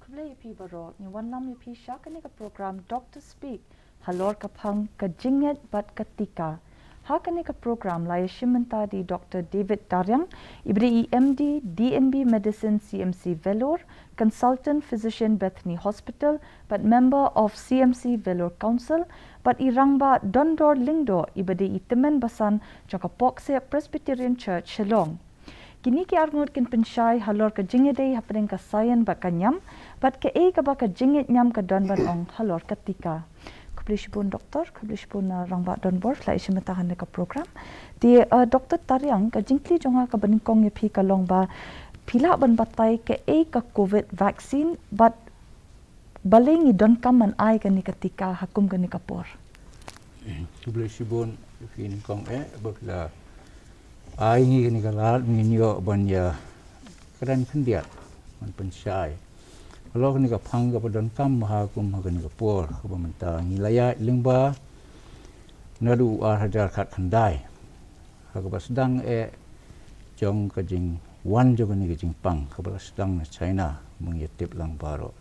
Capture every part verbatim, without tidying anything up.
Khublei ïa phi baroh, ngi wanlam ïa phi sha kane ka program Doctor Speak, halor ka phang ka jingngeit bad ka tika. Ha kane ka program la ïashim bynta da i Doctor David Tariang, iba dei i M D, D N B Medicine, C M C Vellore, Consultant Physician, Bethany Hospital, bad Member of C M C Vellore Council, bad i Rangbah Dondor Lyngdoh, iba dei i tymmen basan jong ka Pokseak Presbyterian Church, Shillong. Kine ki arngut kin pynshai halor ka jingïadei hapdeng ka science bad ka niam, bad kaei kaba ka jingngeit niam ka don ban ong halor ka tika. Khublei shibun Doctor, khublei shibun, uh, Rangbah Dondor, la ïashim bynta ha kane ka program. Te, uh, Doctor Tariang, ka jingkylli jong nga kaba nyngkong ïa phi ka long ba phi lah ban batai kaei ka COVID vaccine, bad balei ngi donkam ban ai kane ka tika ha kum kane ka por. Khublei shibun ïa phi nyngkong eh ba phi la ai ngi kane ka lad, ngin ïoh ban ïa kren khyndiat, ban pynshai halor kane ka phang kaba donkam ha kum ha kane ka por kaba mynta. Ngi la ïaid lyngba naduh u ar hajar khatkhyndai ha kaba sdang eh jong ka jingwan jong kane ka jingpang kaba la sdang na China, ba ngi ïa tip lang baroh.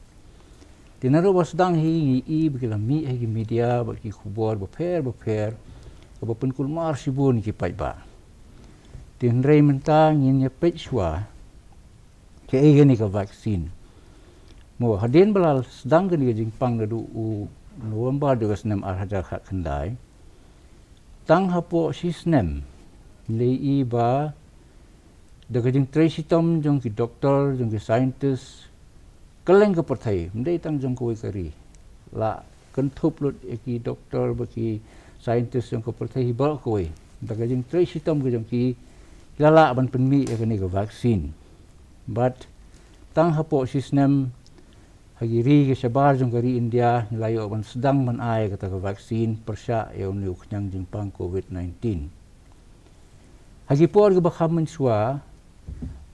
Te naduh ba sdang hi ngi i ba ki la mih ha ki media bad ki khubor bapher bapher kaba pynkulmar shibun ïa ki paidbah. Te hynrei mynta ngin ïa peit shuwa kaei kane ka vaccine. Mo, hadien ba la sdang kane ka jingpang naduh u November jong ka snem ar hajar khatkhyndai, tang hapoh shi snem ngi la ïohi ba da ka jingtrei shitom jong ki doktor, jong ki scientist kylleng ka pyrthei, ym dei tang jong kawei ka ri, la kynthup lut ïa ki doktor bad ki scientist jong ka pyrthei hi baroh kawei, da ka jingtrei shitom ka jong ki, ki la lah ban pynmih ïa kane ka vaccine. Bad tang hapoh shi snem ha ki ri ki shabar jong ka ri India ngi la ïoh ban sdang ban ai kata ka vaccine pyrshah ïa une u khñiang jingpang COVID nineteen. Ha ki por kiba kham mynshuwa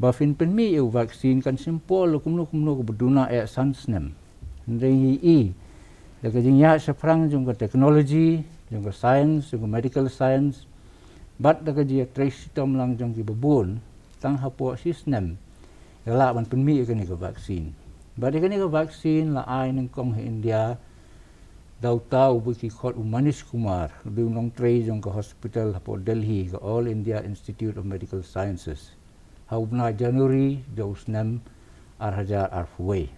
ba phin pynmih ïa u vaccine kan shim por la kumno kumno kaba duna eh san snem. Hynrei ngi i da ka jingïaid shaphrang jong ka technology, jong ka science, jong ka medical science, bad da ka jingïatrei shitom lang jong kiba bun, tang hapoh shi snem la lah ban pynmih ïa kane ka vaccine. Bad ïa kane ka vaccine la ai nyngkong ha India da uta uba ki khot u Manish Kumar, u dei u nongtrei jong ka hospital hapoh Delhi, ka All India Institute of Medical Sciences, ha u bnai January jong u snem ar hajar arphew wei.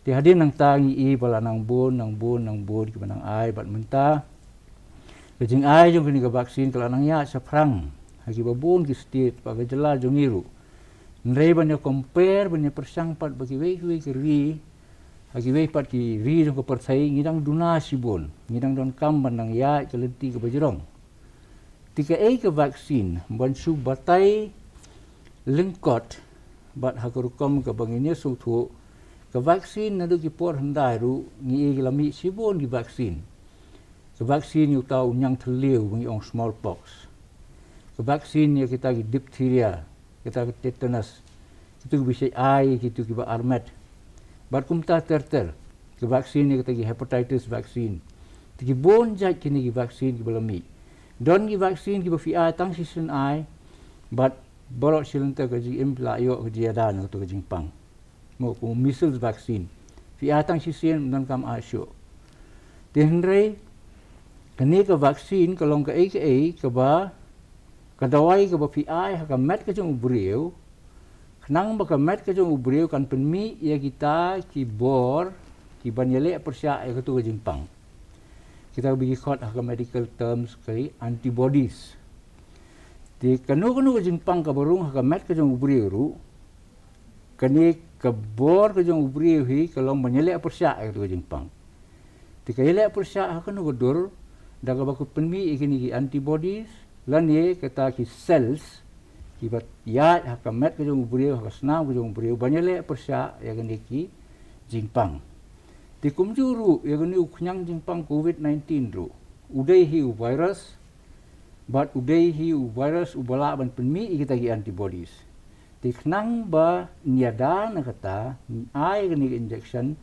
Te hadien nangta ngi i ba la nang bun, nang bun, nang bun kiba nang ai, bad mynta ka jingai jong kane ka vaccine ka la nang ïaid shaphrang ha kiba bun ki state bad ka jylla jong ngi ruh. Hynrei ban ïa compare, ban ïa pyrshang pat bad kiwei kiwei ki ri ha kiwei pat ki ri jong ka pyrthei, ngi dang duna shibun, ngi dang donkam ban nang ïaid ka lynti kaba jrong. Te kaei ka vaccine, ban shu batai lyngkot bad ha ka rukom kaba ngin ïa sngewthuh, ka vaccine naduh ki por hyndai ruh ngi i ki la mih shibun ki vaccine. Ka vaccine ïa uta u ñiangthylliew ba ngi ong smallpox. Ka vaccine ïa kita ki diphtheria, kita ki tetanus, kitu kiba shait ai, kitu kiba armet. Bad kumta ter ter. Ka vaccine ïa kita ki hepatitis vaccine. Te ki bun jait kine ki vaccine kiba la mih. Don ki vaccine kiba phi ai tang shisien ai, bad baroh shi lynter ka jingim phi la ïoh ka jingïada na katu ka jingpang. Mo, kum u measles vaccine, phi ai tang shisien, ym donkam ai shuh. Te hynrei kane ka vaccine ka long kaei kaei kaba, ka dawai kaba phi ai ha ka met ka jong u briew, khnang ba ka met ka jong u briew kan pynmih ïa kita ki bor kiban ïaleh pyrshah ïa katu ka jingpang. Kita kiba ki khot ha ka medical terms ka antibodies. Te kano kano ka jingpang kaba rung ha ka met ka jong u briew ruh, kane ka bor ka jong u briew hi ka long ban ïaleh pyrshah ïa katu ka jingpang. Te ka ïaleh pyrshah ha kano ka dur, Da kaba ka pynmih ïa kine ki antibodies lane kata ki cells kiba ïaid ha ka met ka jong u briew, ha ka snam ka jong u briew, ban ïaleh pyrshah ïa kine ki jingpang. Te kumjuh ruh ïa kane u khñiang jingpang covid nineteen ruh, u dei hi u virus, bad u dei hi u virus uba lah ban pynmih ïa kita ki antibodies. Te khnang ba ngin ïada na kata, ngin ai kane ka injection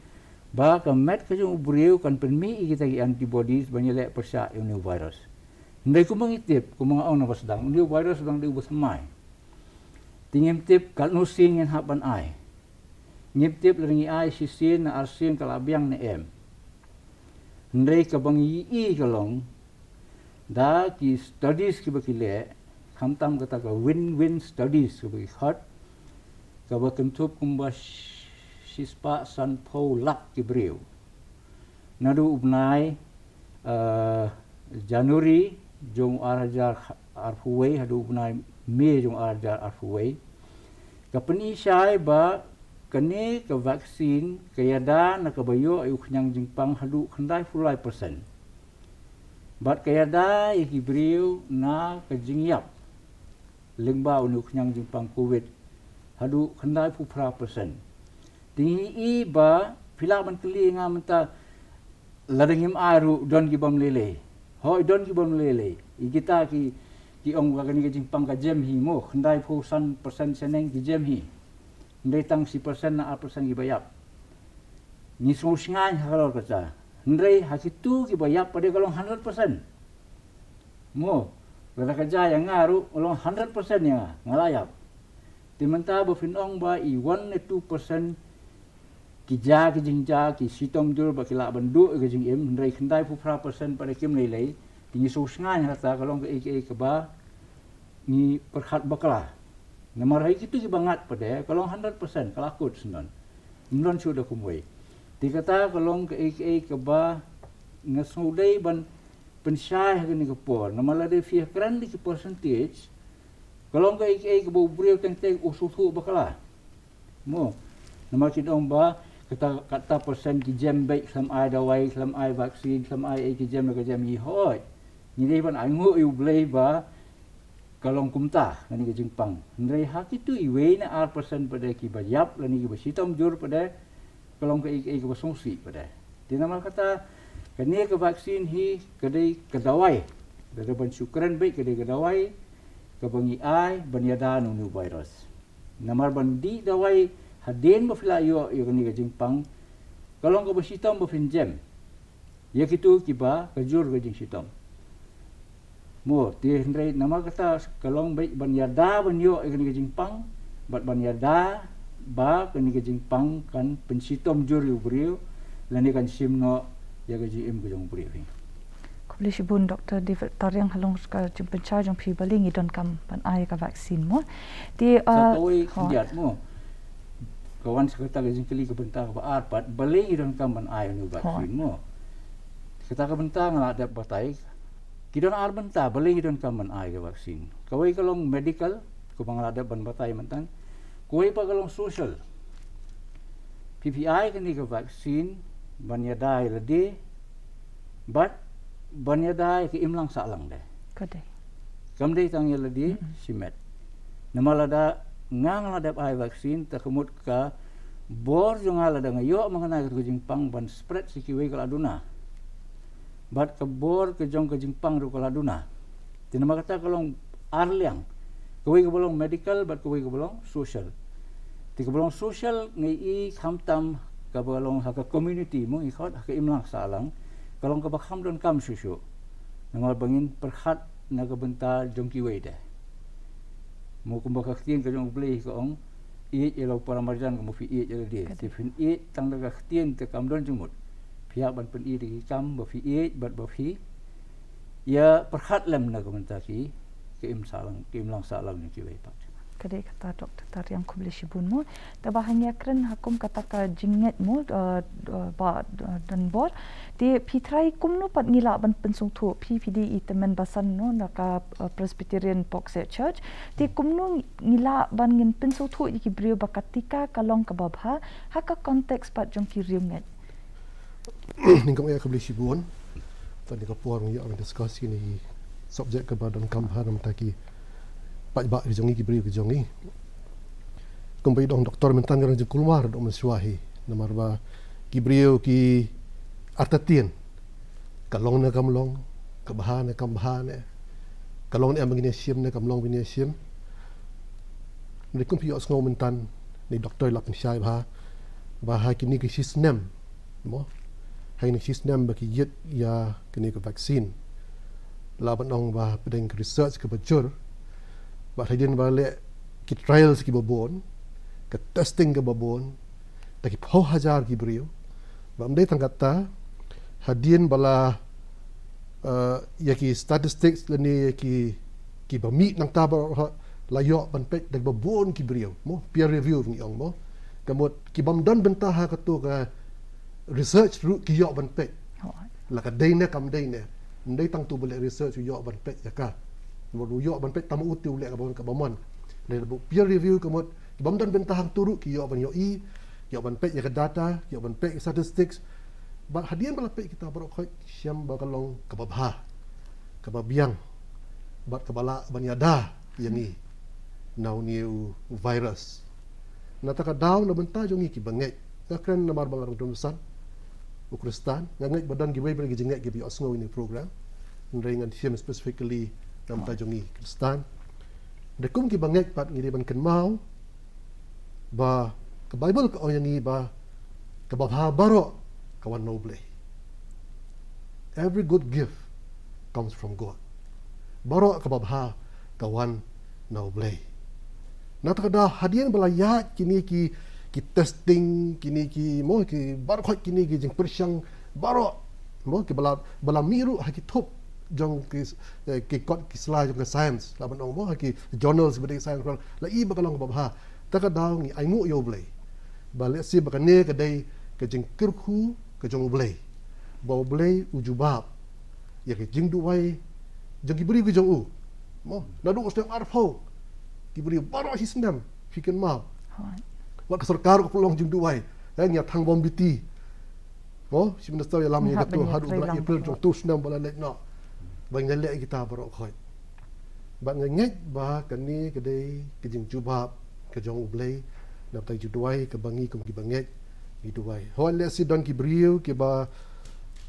ba ka met ka jong u briew kan pynmih ïa kita ki antibodies ban ïaleh pyrshah ïa une u virus. Hynrei kumba ngi tip, kumba nga ong na ba sdang, une u virus u dang dei uba thymmai. Te ngim tip katno sien ngin hap ban ai. Ngim tip lada ngi ai shisien ne arsien ka la biang ne em. Hynrei kaba ngi ïohi ka long, da ki studies kiba ki leh, khamtam kata ka win-win studies kaba ki khot, kaba kynthup kumba sh- shispah sanphew lak ki briew. Naduh u bnai, eh, January jong ar hajar arphew wei haduh u bnai May jong ar hajar arphew wei, ka pyni shai ba kane ka vaccine ka ïada na kaba ïoh ïa u khñiang jingpang haduh khyndaiphew lai percent. Bad ka ïada ïa ki briew na ka jingïap lyngba une u khñiang jingpang covid haduh khyndaiphew phra percent. Te ngi ïohi ba phi lah ban kylli nga mynta, lada ngim ai ruh don ki bym lei lei. Hooid, don ki bym lei lei. Ïa kita ki, ki ong ba kane ka jingpang ka jem hi mo, khyndaiphew san percent shaneng ki jem hi. Hynrei tang shi percent ne ar percent kiba ïap. Ngi sngewshngaiñ halor kata. Hynrei ha kito kiba ïap pat de ka long hundred percent. Mo, lada ka jia ïa nga ruh ka long hundred percent ïa nga, nga la ïap. Te mynta ba phin ong ba i one ne two percent ki jia ki jingjia, ki shitom jur ba ki lah ban duh ïa ka jingim, hynrei khyndaiphew phra percent pat de kim lei lei. Te ngi sngewshngaiñ ha kata, ka long kaei kaei kaba ngi pyrkhat bakla. Namar ha kito kiba ngat pat de ka long hundred percent, ka la kut syndon. Ym don shuh da kumwei. Te kata ka long kaei kaei kaba nga sngewdei ban pynshai ha kane ka por. Namar lada phi kren da ki percentage, ka long kaei kaei kaba u briew teng teng u sngewthuh bakla. Mo, namar kin ong ba kata, kata percent ki jem beit, khlem ai dawai, khlem ai vaccine, khlem ai ei, ki jem la ka jem hi. Hooid. Ngi dei ban ainguh ïa U Blei ba ka long kumta kane ka jingpang. Hynrei ha kito iwei ne ar percent pat de kiba ïap lane kiba shitom jur pat de, ka long kaei kaei kaba sngewsih pat de. Te namar kata, kane ka vaccine hi ka dei ka dawai. Lada ban shu kren beit, ka dei ka dawai kaba ngi ai ban ïada na une u virus. Namar ban dih dawai hadien ba phi la ïoh ïa kane ka jingpang, ka long kaba shitom ba phin jem ïa kito kiba ka jur ka jingshitom. Mo, te hynrei namar kata ka long beit ban ïada ban ïoh ïa kane ka jingpang, bad ban ïada ba kane ka jingpang kan pynshitom jur ïa u briew lane kan shim noh ïa ka jingim ka jong u briew hi. Khublei shibun Doctor David Tariang, halor ka jingpynshai jong phi, balei ngi donkam ban ai ka vaccine mo. Te, sa uh, kawei khyndiat mo. Ka wan sa kata ka jingkylli ka bynta kaba ar pat, balei ngi donkam ban ai une u vaccine mo. Kata ka bynta nga la dep batai. Ki don ar bynta balei ngi donkam ban ai ka vaccine. Kawei ka long medical, kumba nga la dep ban batai mynta. Kawei pat ka long social. Phi, phi ai kane ka vaccine ban ïada ïa lade bad ban ïada ïa ka imlang sahlang de. Ka dei. Kam dei tang ïa lade shimet. Namar lada nga, nga la dep ai vaccine, te ka mut ka bor jong nga lada nga ïoh ma nga na ka jingpang ban spread sha kiwei ka la duna. Bad ka bor ka jong ka jingpang ruh ka la duna. Te namar kata ka long ar liang. Kawei kaba long medical bad kawei kaba long social. Te kaba long social nga i khamtam kaba long ha ka community mo, i khot ha ka imlang sahlang, ka long kaba kham donkam shuh shuh. Namar ba ngin pyrkhat na ka bynta jong kiwei de. Mo, kumba ka ktien ka jong U Blei ka ong, ïeit ïa la u paramarjan kumba phi ïeit ïa lade. Te phin ïeit tang da ka ktien te kam don jingmut. Phi hap ban pyni da ki kam ba phi ïeit bad ba phi ïa pyrkhat lem na ka bynta ki, ka im sahlang, ka imlang sahlang jong kiwei pat. Ka dei kata Doctor Tariang, khublei shibun mo. Te ba hangta kren ha kum kata ka jingngeit mo, uh, uh, ba, uh, don bor. Te phi trai kumno pat ngi lah ban pynsngewthuh, phi, phi dei i tymmen basan no na ka, uh, Presbyterian Pokse Church. Te kumno ngi lah ban ngin pynsngewthuh ïa ki briew ba ka tika ka long kaba bha ha ka context pat jong ki riewngeit. Nyngkong eh khublei shibun. Tang ïa ka por ngi ïoh ban discuss ïa kine ki subject kaba donkam bha namar ki paidbah ki jong ngi, ki briew ki jong ngi. Kumba i dong doktor mynta ngi dang jingkulmar dong mynshuwa hi. Namar ba ki briew ki artatien, ka long ne kam long, ka bha ne kam bha ne, ka long ne em ba ngin ïa shim ne kam long ba ngin ïa shim. Ngi kum phi ïohsngew mynta, i doktor i la pynshai bha ba ha kine ki shi snem, mo, ha kine ki shi snem ba ki ïit ïa kine ki vaccine, la ban ong ba pdeng ka research kaba jur, ba hadien ba leh ki trials kiba bun, ka testing kaba bun, da ki phew hajar ki briew. Bym dei tang katta, hadien ba la, eh, ïa ki statistics lane ïa ki, kiba mih nangta baroh la ïoh ban peit da kiba bun ki briew, mo, peer review ngi ong, mo. Ka mut ki bym don bynta ha kato ka research ruh ki ïoh ban peit. Oh. La ka dei ne kam dei ne. Ym dei tang uto ba leh research u ïoh ban peit ïa ka. Mut u ïoh ban peit tang ma u te u leh kaba, kaba mon. Dei la buh peer review, ka mut ki bym don bynta hangto ruh ki ïoh ban ïohi, ki ïoh ban peit ïa ka data, ki ïoh ban peit ïa ka statistics. Bad hadien ba la peit kita baroh khoit, shem ba ka long kaba bha, kaba biang, bad kaba lah ban ïada ïa ngi na une u virus. Na kata ka daw, na bynta jong ngi kiba ngeit, nga kren namar ba nga dang don san u Khristan, nga ngeit ba don kiwei pat ki jingngeit kiba ïohsngew ïa une u program. Hynrei ngan shim specifically na bynta jong ngi Khristan. Te kum kiba ngeit pat ngi dei ban kynmaw ba ka Baibl ka ong ïa ngi ba kaba bha baroh ka wan na U Blei. Every good gift comes from God. Baroh kaba bha ka wan na U Blei. Na kata ka daw, hadien ba la ïaid kine ki, ki testing, kine ki, mo, ki baroh khoit kine ki jingpyrshang baroh, mo, kiba la, ba la mih ruh ha ki thup jong ki, eh, ki kot ki sla jong ka science, la ban ong, mo, ha ki journals ba dei science, la i ba ka long kaba bha. Kata ka daw ngi ainguh ïa U Blei ba lehse ba kane ka dei ka jingkyrkhu ka jong U Blei, ba U Blei u jubab ïa ka jingduwai jong ki briew ki jong u. Mo, naduh u snem arphew, ki briew baroh shi snem, phi kynmaw. Hooid. Wat ka sorkar ka pynlong jingduwai, eh, ngi ïa thang bom biang. Mo, Chief Minister u ïalam ïa kato, haduh u bnai April jong uto u snem ba la leit noh, ba ngin ïaleh ïa kita baroh khoit. Bad nga ngeit ba kane ka dei ka jingjubab ka jong U Blei na bynta ka jingduwai kaba ngi kum kiba ngeit ngi duwai. Hooid, lehse don ki briew kiba,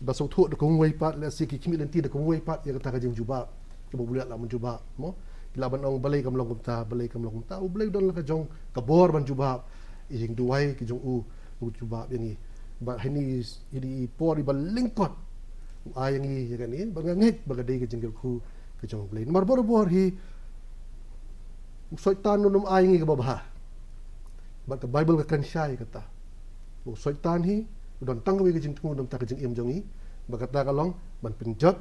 ba sngewthuh da kumwei pat, lehse ki khmih lynti da kumwei pat ïa kata ka jingjubab kaba U Blei u la ban jubab, mo. Ki lah ban ong balei kam long kumta, balei kam long kumta. U Blei u don la ka jong ka bor ban jubab ïa ki jingduwai ki jong u, u jubab ïa ngi. Bad ha ine i, ine i por iba lyngkot u ai ïa ngi ïa kane, bad nga ngeit ba ka dei ka jingkyrkhu ka jong U Blei. Namar barabor hi u Soitan un ym ai ïa ngi kaba bha. Bad ka Baibl ka kren shai kata. U Soitan hi u don tang kawei ka jingthmu na bynta ka jingim jong ngi, bad kata ka long ban pynjot,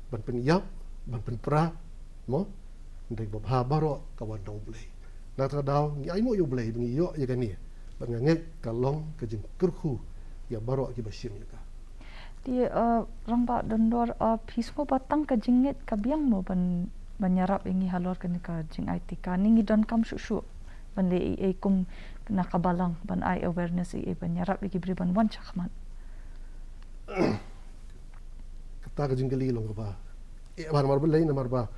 ban pynïap, ban pynpra, mo. Hynrei kaba bha baroh ka wan na U Blei. Na kata ka daw ngi ainguh ïa U Blei ba ngi ïoh ïa kane, bad nga ngeit ka long ka jingkyrkhu ïa baroh kiba shim ïa ka. Te, eh, Rangbah Dondor, eh, phi sngew ba tang ka jingngeit ka biang mo ban, ban ïarap ïa ngi halor kane ka jingai tika? Ne ngi donkam shuh shuh ban leh ei ei kum na ka balang ban ai awareness ei ei ban ïarap ïa ki briew ban wan shakhmat? Kata ka jingkylli long kaba, eh, namar balei, namar ba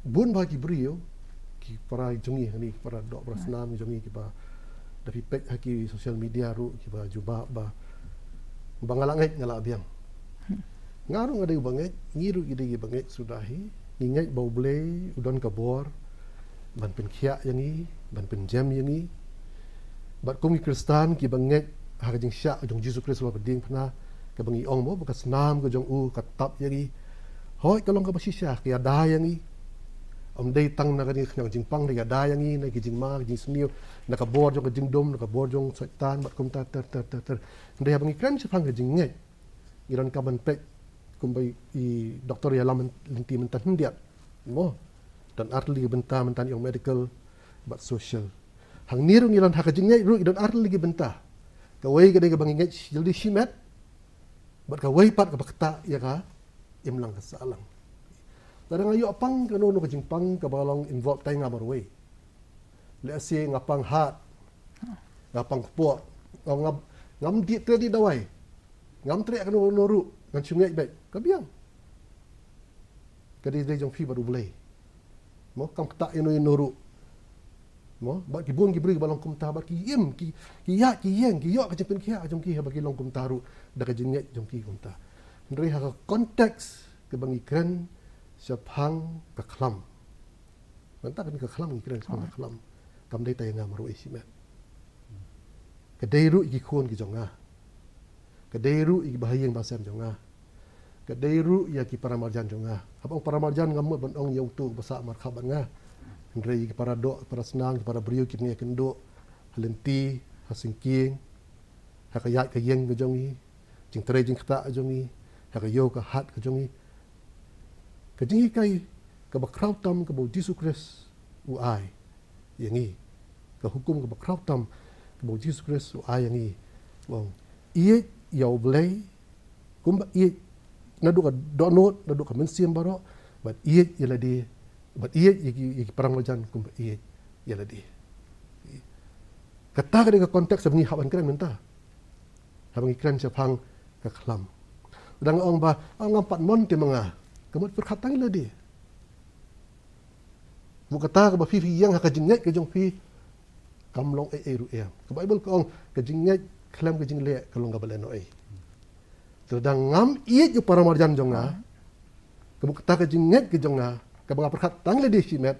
bun bah ki briew, ki para jong ngi, kine ki para doh para snam jong ngi kiba, da phi peit ha ki social media ruh kiba jubab ba, ba nga la ngeit nga la biang. Nga ruh nga dei uba ngeit, ngi ruh ngi dei kiba ngeit suda hi. Ngi ngeit ba U Blei u don ka bor ban pynkhiah ïa ngi, ban pynjem ïa ngi. Bad kum ki Khristan kiba ngeit ha ka jingshah jong U Jisu Khrist uba la diengphna, kaba ngi ong mo ba ka snam ka jong u ka tap ïa ngi. Hooid, ka long kaba shisha, ka ïada ïa ngi. Ym dei tang na kane ka jingpang, ka ïada ïa ngi na ki jingma, ki jingsniew, na ka bor jong ka jingdum, na ka bor jong u Soitan, bad kumta ter ter ter ter. Hynrei haba ngi kren shaphang ka jingngeit, ngi donkam ban peit kumba i doktor u ïalam lynti mynta khyndiat, mo. Don artylli ki bynta mynta, ngi ong medical bad social. Hangne ruh ngi don ha ka jingngeit ruh ngi don artylli ki bynta. Kawei ka dei kaba ngi ngeit jylliew shimet, bad kawei pat kaba ktah ïa ka imlang ka sahlang. Lada nga ïoh pang kano kano ka jingpang kaba long involve ïa nga marwei, lehse nga pang heart, nga pang kpoh, nga, nga, ngam dih, trei dih dawai, Ngam treh kano kano ruh, ngan shu ngeit beit. Ka biang. Ka dei dei jong phi bad U Blei. Mo, kam ktah ïano ïano ruh. Mo, bad ki bun ki briew ba long kumta, bad ki im, ki, ki ïaid, ki ïeng, ki ïoh ka jingpynkhiah jong ki haba ki long kumta ruh, da ka jingngeit jong ki kumta. Hynrei ha ka context kaba ngi kren shaphang ka khlam. Mynta kane ka khlam ngi kren shaphang ka khlam. Kam dei tang ïa nga marwei shimet. Ka dei ruh ïa ki khun ki jong nga. Ka dei ruh ïa ki bahaïing bahasem jong nga. Ka dei ruh ïa ki para marjan jong nga. Haba ong para marjan ngam mut ban ong ïa uto ba sah markhap bad nga. Hynrei ïa ki para doh, para snam, ki para briew, ki nongïakynduh ha lynti, ha syngkien, ha ka ïaid ka ïeng ka jong ngi, jingtrei jingktah ka jong ngi, ha ka ïew ka hat ka jong ngi. Ka jinghikai kaba khraw tam kaba U Jisu Khrist u ai ïa ngi. Ka hukum kaba khraw tam kaba U Jisu Khrist u ai ïa ngi. Ba ong, ïeit ïa U Blei kumba ïeit naduh ka dohnud, naduh ka mynsiem baroh, bad ïeit ïa lade, bad ïeit ïa ki, ïa ki para marjan kumba ïeit ïa lade. Kata ka dei ka context ba ngi hap ban kren mynta. Haba ngi kren shaphang ka khlam. Dang ong ba, ah, ngam pat mon te ma nga. Ka mut pyrkhat tang ïa lade. Bad kata kaba phi phi ïeng ha ka jingngeit ka jong phi kam long ei ei ruh em. Ka Baibl ka ong ka jingngeit khlem ka jingleh ka long kaba lehnohei. Te lada ngam ïeit ïa u para marjan jong nga, ka mut kata ka jingngeit ka jong nga, kaba nga pyrkhat tang ïa lade shimet,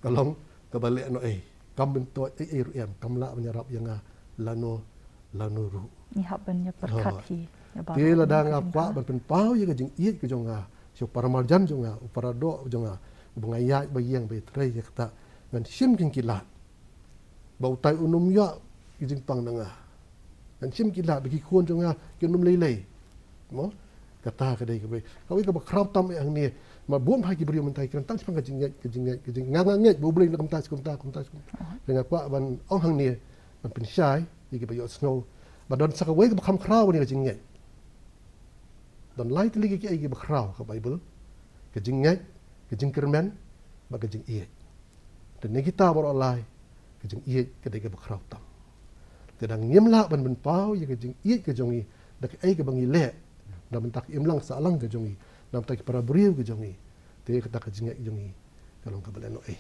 ka long kaba lehnohei. Kam myntoi ei ei ruh em, kam lah ban ïarap ïa nga lano lano ruh. Ngi hap ban ïa pyrkhat hi. Te lada nga kwah ban pynpaw ïa ka jingïeit ka jong nga sha u para marjan jong nga, u para doh jong nga, uba nga ïaid ba ïeng ba ïatrei ïa kata, ngan shim jingkyllat ba utai un ym ïoh ki jingpang na nga. Ngan shim kyllat ba ki khun jong nga kin ym lei lei. Mo? Kata ka dei kaba, kawei kaba khraw tam eh hangne. Ma bun bha ki briew mynta ki kren tang shaphang ka jingngeit, ka jingngeit, ka jingngeit. Nga, nga ngeit ba U Blei na kumta, kumta, kumta, kumta. Te nga kwah ban ong hangne, ban pynshai ïa kiba ïohsngew ba don sa kawei kaba kham khraw ne ka jingngeit. Don lai tylli ki, kiei kiba khraw ha ka Baibl. Ka jingngeit, ka jingkyrmen, bad ka jingïeit. Te na kita baroh lai, ka jingïeit ka dei kaba khraw tam. Te lada ngim lah ban pynpaw ïa ka jingïeit ka jong ngi da kaei kaba ngi leh na bynta ka imlang sahlang ka jong ngi, na bynta ki para briew ka jong ngi, te kata ka jingngeit ka jong ngi ka long kaba lehnohei.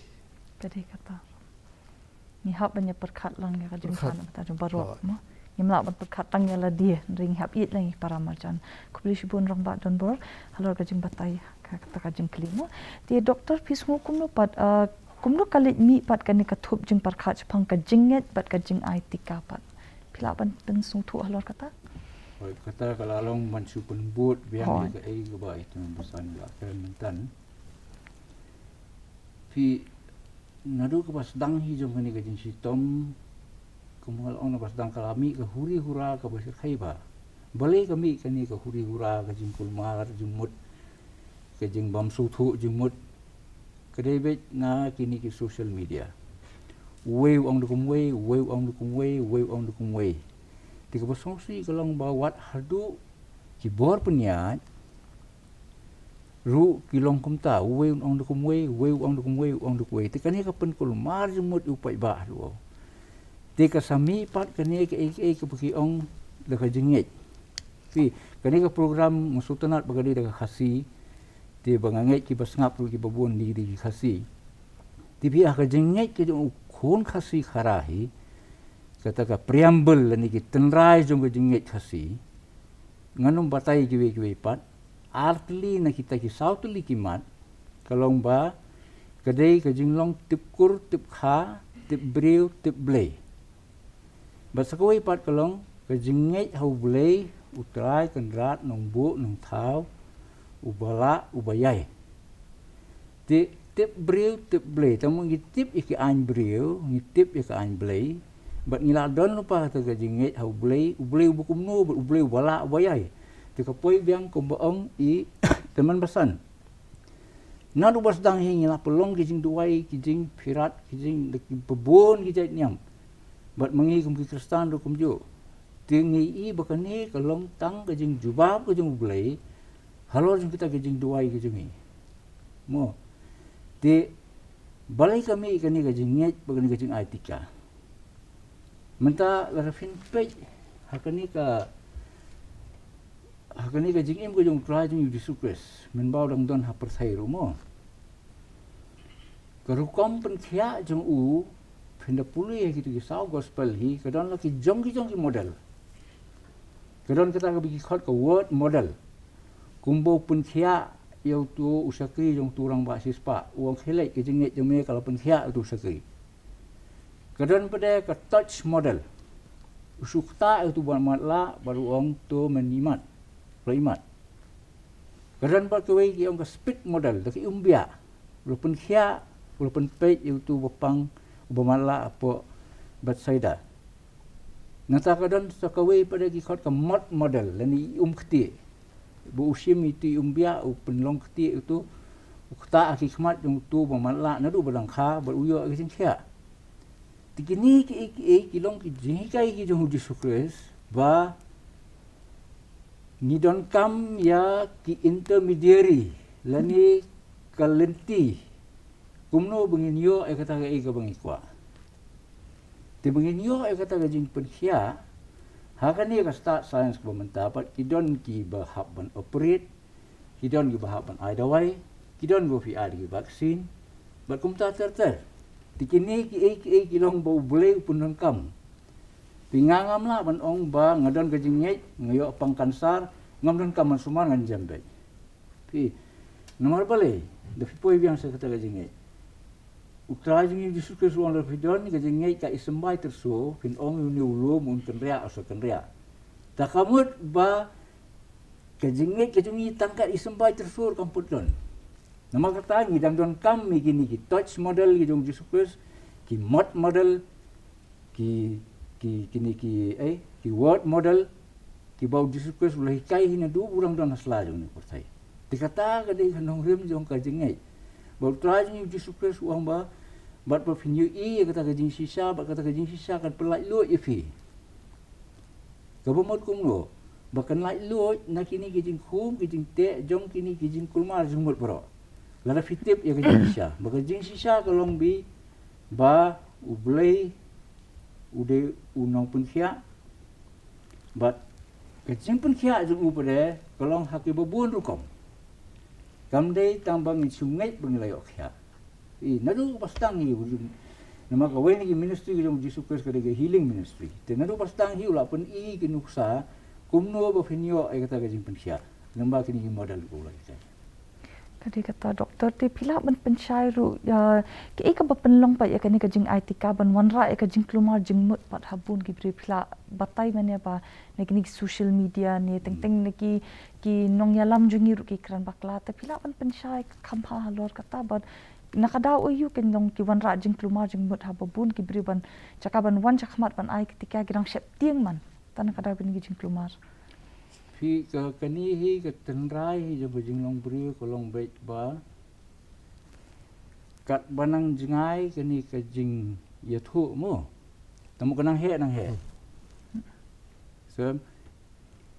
Ka dei kata. Ngi hap ban ïa pyrkhat lang ïa ka jingkhan na bynta jong baroh, mo. Ngim lah ban pyrkhat tang ïa lade, hynrei ngi hap ïeit lang ïa ki para marjan. Khublei shibun Rangbah Donbor halor ka jingbatai ka, kata ka jingkylli, mo. Te Doktor, phi sngew kumno pat, ah, kumno ka leit mih pat kane ka thup jingpyrkhat shaphang ka jingngeit bad ka jingai tika pat? Phi lah ban pynsngewthuh halor kata? Hooid, kata ka la long ban shu pynbud biang ïa kaei kaba i Tymmen Basan i la kren mynta. Phi, naduh kaba sdang hi jong kane ka jingshitom, kumba nga la ong, naduh ba sdang ka la mih ka huri hura kaba shyrkhei bha. Balei ka mih kane ka huri hura, ka jingkulmar jingmut, ka jingbymsngewthuh jingmut? Ka dei beit na kine ki social media. Uwei u ong da kumwei, uwei u ong da kumwei, uwei u ong da kumwei. Te kaba sngewsih ka long ba wat haduh ki bor pynïaid ruh ki long kumta, uwei u ong da kumwei, uwei u ong da kumwei, u ong da kumwei. Te kane ka pynkulmar jingmut ïa u paidbah haduh. Te ka sa mih pat kane kaei kaei kaba ki ong da ka jingngeit. Phi, kane ka program nga sngewtynnat ba ka dei da ka Khasi. Te ba nga ngeit kiba sngap ruh kiba bun ki dei ki Khasi. Te phi, ha ka jingngeit ka jong u khun Khasi Khara hi, kata ka preamble lane ki tynrai jong ka jingngeit Khasi, ngan ym batai kiwei kiwei pat, ar tylli na kita ki saw tylli ki mat ka long ba ka dei ka jinglong tip kur tip kha, tip briew tip Blei. Bad sa kawei pat ka long ka jingngeit ha U Blei, U Trai Kynrad Nongbuh Nongthaw, uba lah uba ïai. Te tip briew tip Blei, tang ba ngi tip ïa ki aiñ briew, ngi tip ïa ka aiñ Blei. Bad ngi la don lypa kata ka jingngeit ha U Blei, U Blei uba kumno, bad U Blei uba lah uba ïai. Te ka poi biang kumba ong i Tymmen Basan. Naduh ba sdang hi ngi la pynlong ki jingduwai, ki jingpyrkhat, ki jing, kiba bun ki jait niam. Bad ma ngi kum ki Khristan ruh kumjuh. Te ngi i ba kane ka long tang ka jingjubab ka jong U Blei halor jong kita ki jingduwai ki jong ngi. Mo. Te balei ka mih kane ka jingngeit bad kane ka jingai tika? Mynta lada phin peit ha kane ka Ha kane ka jingim ka jong u Trai jong ngi u Jisu Khrist, mynba u dang don ha pyrthei ruh mo, ka rukom pynkhiah jong u, phin da pule ha kitu ki saw gospel hi, ka don la ki jong ki jong ki model. Ka don kata kaba ki khot ka word model. Kumba u pynkhiah ïa utu u shakri jong utu u rangbah shispah, u ong, khie leit, ka jingngeit jong me ka la pynkhiah ïa utu u shakri. Ka don pat de ka touch model. U shu ktah ïa utu u ba matlah bad u ong, to men imat. La imat. Ka don pat kawei ki ong ka spit model, da ka umbiah. U la pynkhiah, u la pynpeit ïa utu u ba pang, u ba matlah hapoh Bethsaida. Nangta ka don sa kawei pat de ki khot ka mud model, lane i um ktieh. Ba u shim ïa utu i umbiah, u pynlong ktieh ïa utu, u ktah ha ki khmat jong utu u ba matlah naduh ba dang kha, bad u ïoh ïa ka jingkhiah. Te kine kiei kiei ki long ki jinghikai ki jong u Jisu Khrist, ba ngi donkam ïa ki intermediary, lane ka lynti. Kumno ba ngin ïoh ïa kata kaei kaba ngi kwah. Te ba ngin ïoh ïa kata ka jingpynkhiah, ha kane ka stad science kaba mynta pat, ki don kiba hap ban operate, ki don kiba hap ban ai dawai, ki don kiba phi ai da ki vaccine, bad kumta ter ter. Te kine kiei kiei ki long ba U Blei u pyndonkam. Phi, nga ngam lah ban ong ba nga don ka jingngeit, nga ïoh pang kansar, ngam donkam ban sumar, ngan jem beit. Phi, namar balei? Da phi poi biang sa kata ka jingngeit. U Trai jong ngi u Jisu Khrist u ong, lada phi don ka jingngeit ka isymbai tyrso, phin ong ïa une u lum un kynriah, u sa kynriah. Te ka mut ba ka jingngeit ka jong ngi tang ka isymbai tyrso ruh kam pat don. Namar kata ngi dang donkam ïa kine ki touch model ki jong u Jisu Khrist, ki mud model, ki, ki, kine ki, eh, ki word model, kiba u Jisu Khrist u la hikai hi naduh ba u dang don ha sla jong une u pyrthei. Te kata ka dei ka nongrim jong ka jingngeit. Ba U Trai jong ngi u Jisu Khrist u ong ba, bad ba phin ïohi ïa kata ka jingshisha, bad kata ka jingshisha kan pyllait luid ïa phi. Kaba mut kumno? Ba kan lait luid na kine ki jingkhum ki jingteh jong kine ki jingkulmar jingmut baroh. Lada phi tip ïa ka jingshisha. Ba ka jingshisha ka long ba, ba U Blei u dei u nongpynkhiah. Bad ka jingpynkhiah jong u pat de ka long ha kiba bun rukom. Kam dei tang ba ngin shu ngeit ba ngin la ïoh khiah. Phi, naduh ba sdang hi u jing, namar kawei na ki ministry ka jong u Jisu Khrist ka dei ka healing ministry. Te naduh ba sdang hi u la pyni ki nuksa kumno ba phin ïoh ïa kata ka jingpynkhiah. Namar kine ki model ka u la hikai. Ka dei kata, Doctor, te phi lah ban pynshai ruh ïa kaei kaba pynlong pat ïa kane ka jingai tika ban wanrah ïa ka jingkulmar jingmut pat ha bun ki briew? Phi lah batai mane ba na kine ki social media ne teng teng na ki, ki nongïalam jong ngi ruh ki kren bakla. Te phi lah ban pynshai kham bha halor kata, bad na ka daw aïu kin long ki wanrah jingkulmar jingmut ha ba bun ki briew ban jaka ban wan shakhmat ban ai ka tika ki dang sheptieng man. Te na ka daw kine ki jingkulmar. Phi, ka, kane hi ka tynrai hi jong ka jinglong briew ka long beit ba katba nang jngai kane ka jingïathuh mo, te mo ka nang heh nang heh. So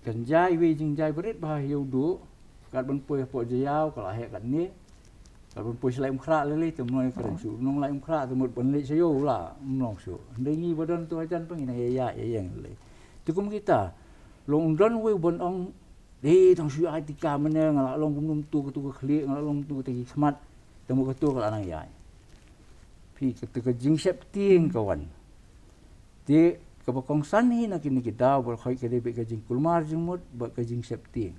kan jia iwei i jingjia barit bha ha ïew duh, katban poi hapoh jaiaw ka la heh katne. Katban poi sha Lai Umkhrah lei lei te mo ka kren shuh, nong Lai Umkhrah te mo ban leit sha ïew la ym long shuh. Hynrei ngi ba don tu hajan pa ngi nang ïa ïa ïeng lei. Te kum kita long don uwei u ban ong, eh, tang shu ai tika mane, nga la long kumno kumtu katu ka khlieh, nga la long kumtu kata ki khmat, te mo katu ka la nang ïaid. Phi, kata ka jingsheptieng ka wan. Te kaba kongsan hi na kine ki daw baroh ka dei beit ka jingkulmar jingmut bad ka jingsheptieng.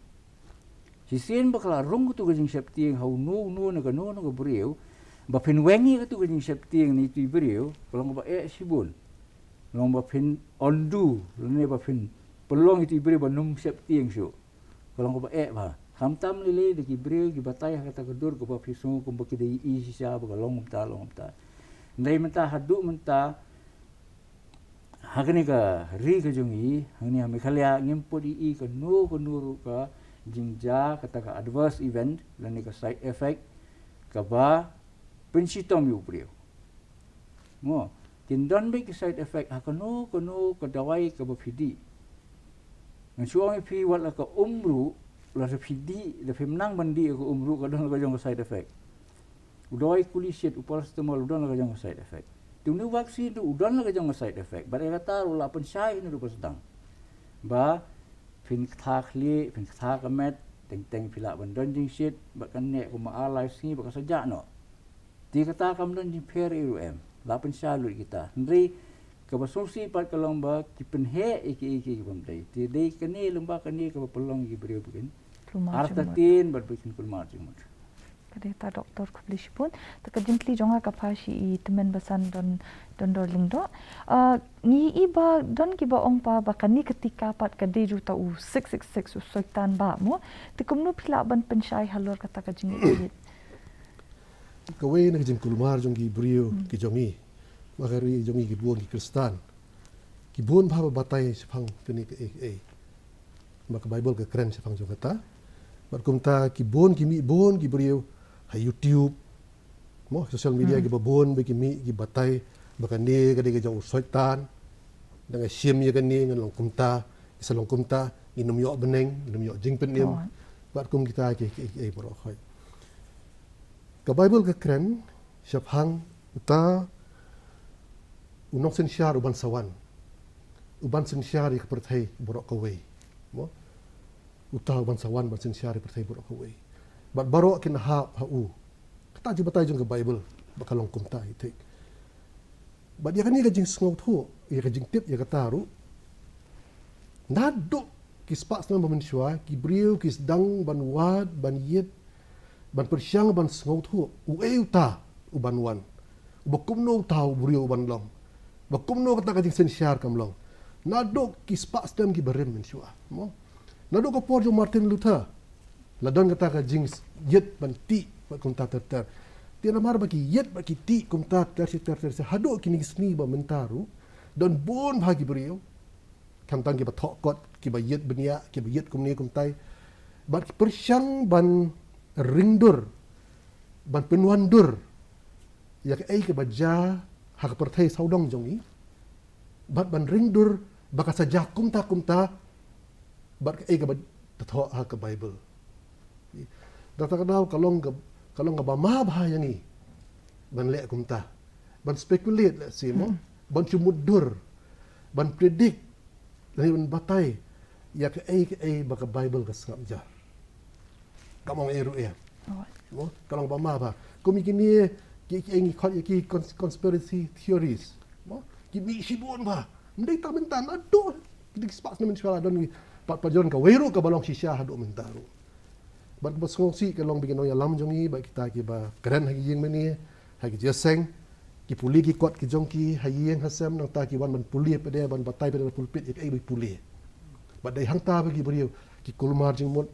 Shisien ba ka la rung katu ka jingsheptieng ha uno uno na kano kano ka briew, ba phin weng ïa katu ka jingsheptieng na itu i briew ka long kaba eh shibun. Long ba phin undo lane ba phin pynlong itu i briew ban ym sheptieng shuh. Ka long kaba eh bha. Khamtam lei lei da ki briew ki batai ha kata ka dur kaba phi sngew kumba ki dei i shisha ba ka long kumta long kumta. Hynrei mynta haduh mynta ha kane ka ri ka jong ngi, hangne ha Meghalaya, ngim pat ïohi kano kano ruh ka jingjia, kata ka adverse event lane ka side effect kaba pynshitom ïa u briew. Mo, kin don beit ki side effect ha kano kano ka dawai kaba phi dih. Ngan shu ong ïa phi, wat la ka um ruh, lada phi dih, lada phim nang ban dih ïa ka um ruh, ka don la ka jong ka side effect. U dawai kuli shit, u paracetamol, u don la ka jong ka side effect. Te une u vaccine ruh u don la ka jong ka side effect. Bad ïa kata ruh la pynshai hi naduh ba sdang ba Phin kthah khlieh, phin kthah ka met, teng teng phi lah ban don jingshit, bad kan neh kumba ar lai sngi bad ka sa jah noh. Te kata kam don jingpher ei ruh em. La pynshai lut kita. Hynrei kaba sngewsih pat ka long ba ki pynheh ïa kiei kiei ki bym dei. Te dei kane lyngba kane kaba pynlong ïa ki briew ba kin artatien bad ba kin kulmar jingmut. Ka dei ta Doktor, khublei shibun. Ta ka jingkylli jong nga ka phai sha i tymmen basan Don, Dondor Lyngdoh. Ah, ngi i ba don kiba ong pat ba kane ka tika pat ka dei jong uta u six six six, u Soitan ba mo. Te kumno phi lah ban pynshai halor kata ka jingïeit? Kawei na ka jingkulmar jong ki briew ki jong ngi, ma ka ri jong ngi ki bun ki Khristan, ki bun bha ba batai shaphang kane kaei kaei. Ma ka Baibl ka kren shaphang jong kata. Bad kumta ki bun ki mih, bun ki briew ha YouTube, mo, social media, kiba bun ba ki mih ki batai ba kane ka dei ka jong u Soitan. Da nga shim ïa kane ngan long kumta, ngi sa long kumta, ngin ym ïoh bneng, ngin ym ïoh jingpynim. Bad kum kita ki, ki, ki, ki baroh khoit. Ka Baibl ka kren shaphang uta u nongsynshar uban sa wan, uban synshar ïa ka pyrthei baroh kawei. Mo? Uta uban sa wan ban synshar ïa ka pyrthei baroh kawei. Bad baroh kin hap ha u. Kata jingbatai jong ka Baibl ba ka long kumta hi thik. Bad ïa kane ka jingsngewthuh, ïa ka jingtip ïa kata ruh, naduh ki spah snem ba mynshuwa, ki briew ki sdang ban wad, ban ïit, ban pyrshang, ban sngewthuh uei uta uban wan, uba kumno uta u briew uban long, ba kumno kata ka jingsynshar kam long. Naduh ki spah snem kiba rim mynshuwa, mo. Naduh ka por jong Martin Luther la don kata ka jingïit ban tih bad kumta ter ter. Te namar ba ki ïit bad ki tih kumta ter ter ter ter, haduh kine ki sngi ba mynta ruh don bun bha ki briew, khamtam kiba thoh kot, kiba ïit bniah, kiba ïit kumne kumtai, bad ki pyrshang ban ringdur, ban pynwandur ïa kaei kaba jia ha ka pyrthei sawdong jong ngi, bad ban ringdur ba ka sa jia kumta kumta bad kaei kaba thoh ha ka Baibl. Da kata ka daw ka long ka, ka long kaba ma bha ïa ngi ban leh kumta, ban speculate, let's say, mo, ban shu mutdur, ban predict, lane ban batai ïa kaei kaei ba ka Baibl ka sngap jar. Kam ong ei ruh ei. Mo, ka long ba ma bha. Kum ïa kine ki, ki, ngi khot ïa ki cons-, conspiracy theories, mo, ki mih shibun bha. Ym dei tang mynta, naduh kine ki spah snem mynshuwa la don ngi, pat pajrong kawei ruh kaba long shisha haduh mynta ruh. Bad kaba sngewsih ka long ba ki nongïalam jong ngi, bad kita kiba kren ha ki ïing mane, ha ki jingïaseng, ki pule ki kot ki jong ki ha ïing ha sem, nangta ki wan ban pule pat de, ban batai pat de na pulpit ïa kaei ba ki pule. Bad dei hangta ba ki briew ki kulmar jingmut,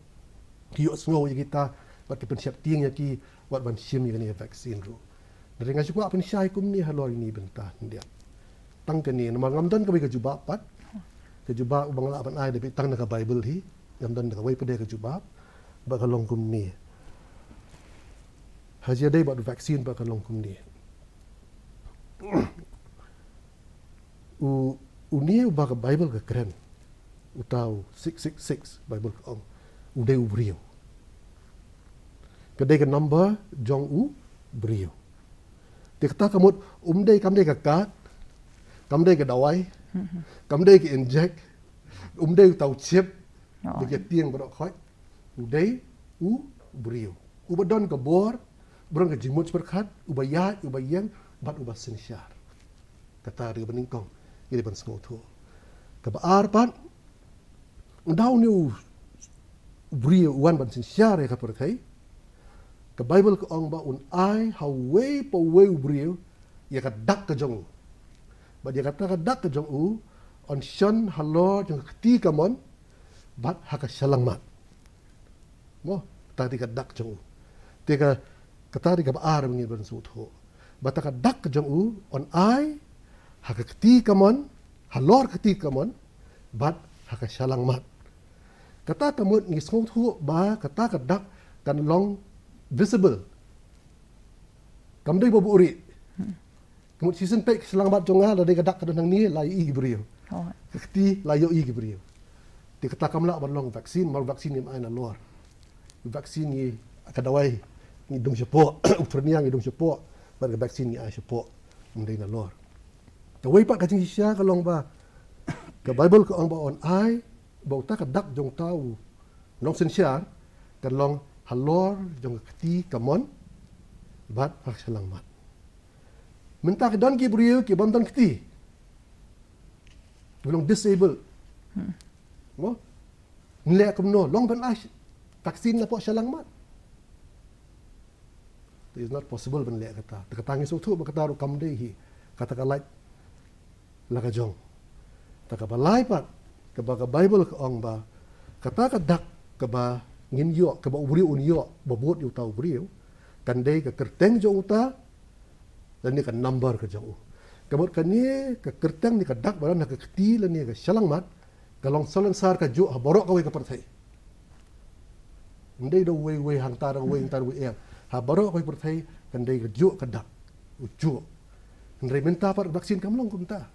ki ïohsngew ïa kita, bad ki pynsheptieng ïa ki, wat ban shim ïa kane ka vaccine ruh. Hynrei nga shu kwah pynshai kumne halor ine i bynta khyndiat. Tang kane, namar ngam don kawei ka jubab pat. Ka jubab ba nga lah ban ai da beit tang na ka Baibl hi. Ngam don kawei pat de ka jubab. Ba ka long kumne. Ha jingïadei bad vaccine ba ka long kumne. U, une uba ka Baibl ka kren, uta u six six six, Baibl ka ong, u dei u briew. Ka dei ka number jong u briew. Te kata ka mut, um dei, kam dei ka card, kam dei ka dawai, kam dei ka inject, um dei uta u chip ba ki tieng baroh khoit. U dei u briew uba don ka bor, uba don ka jingmut jingpyrkhat, uba ïaid, uba ïeng, bad uba synshar. Kata dei kaba nyngkong ngi dei ban sngewthuh. Kaba ar pat, ynda une u briew u wan ban synshar ïa ka pyrthei, ka Baibl ka ong ba un ai ha uwei pa uwei u briew ïa ka dak ka jong u. Bad ïa kata ka dak ka jong u yn shon halor jong ka kti kamon bad ha ka shyllangmat. Mo, kata dei ka dak jong u. Te ka, kata dei kaba ar ba ngi dei ban sngewthuh. Ba kata ka dak jong u yn ai ha ka kti kamon, halor ka kti kamon, bad ha ka shyllangmat. Kata ka mut ngi sngewthuh ba kata ka dak kan long visible. Kam dei ba buhrieh. Ka mut shisien peit ka shyllangmat jong nga, lada dei ka dak ka don hangne, la ïohi ki briew. Ka kti la ïohi ki briew. Te kata kam lah ban long vaccine, namar vaccine ngim ai nalor. Vaccine ngi, ka dawai ngi dung shapoh, u thyrnia ngi dung shapoh, bad ka vaccine ngi ai shapoh. Ym dei nalor. Kawei pat ka jingshisha ka long ba ka Baibl ka ong ba yn ai Ba uta ka dak jong uta u nongsynshar kan long halor jong ka kti, ka mon bad ha ka shyllangmat. Mynta ka don ki briew ki bym don kti, ki long disabled. Mo? Nleh kumno? Long ban ai vaccine napoh shyllangmat. It is not possible ban leh kata. Te kata ngi sngewthuh ba kata ruh kam dei hi kata ka lait la ka jong. Te kaba lai pat, kaba ka Bible ka ong ba kata ka dak kaba ngin ïoh, kaba u briew un ïoh ba bud ïa uta u briew, kan dei ka kyrteng jong uta lane ka number ka jong u. Ka mut kane ka kyrteng ne ka dak ba don ha ka kti lane ka shyllangmat ka long salonsar, ka juh ha baroh kawei ka pyrthei. Ym dei da uwei uwei hangta, da uwei hangta, da uwei em. Ha baroh kawei pyrthei kan dei ka juh ka dak, u juh. Hynrei mynta pat ka vaccine kam long kumta.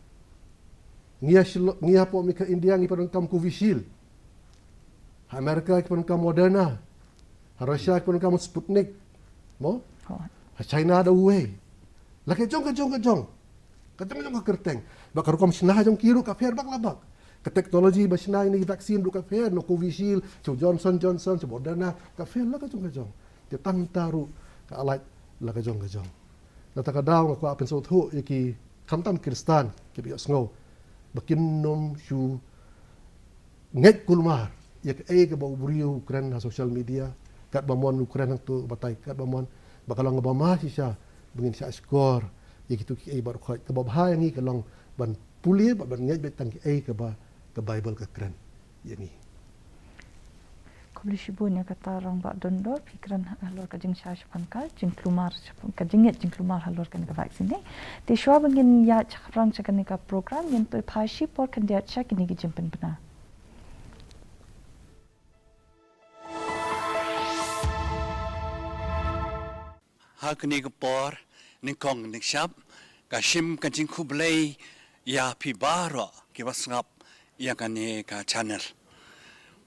Ngi ïa Shillong, ngi hapoh mi ka India ngi pyndonkam Covishield. Ha America ki pyndonkam Moderna. Ha Russia ki pyndonkam Sputnik. Mo? Oh. Ha China da uwei. La ka jong, ka jong, ka jong. Ka jong, ka jong ka kyrteng. Bad ka rukom shna jong ki ruh ka pher bak la bak. Ka technology ba shna ïa kine ki vaccine ruh ka pher, na u Covishield, sha u Johnson Johnson, sha u Moderna, ka pher la ka jong, ka jong. Te tang ta ruh ka lait la ka jong, ka jong. Na kata ka daw nga kwah pynsngewthuh ïa ki, khamtam Khristan kiba ïohsngew, ba kin nym shu ngeit kulmar ïa kaei kaba u briew u kren ha social media, katba mon u kren hangto batai, katba mon, ba ka long kaba ma shisha ba ngin shah shkor ïa kito kiei baroh khoit. Kaba bha ïa ngi ka long ban pule bad ban ngeit beit tang kiei kaba ka Bible ka kren ïa ngi. Khublei shibun ïa kata Rangbah Dondor, phi kren halor ka jingshai shaphang ka jingkulmar, shaphang ka jingngeit jingkulmar halor kane ka vaccine. Te shuwa ba ngin ïaid shaphrang sha kane ka program, ngin pynpaw shi por khyndiat sha kine ki jingpynbna. Ha kane ka por, nyngkong nyngshap, ka shim ka jingkhublei ïa phi baroh kiba sngap ïa kane ka channel.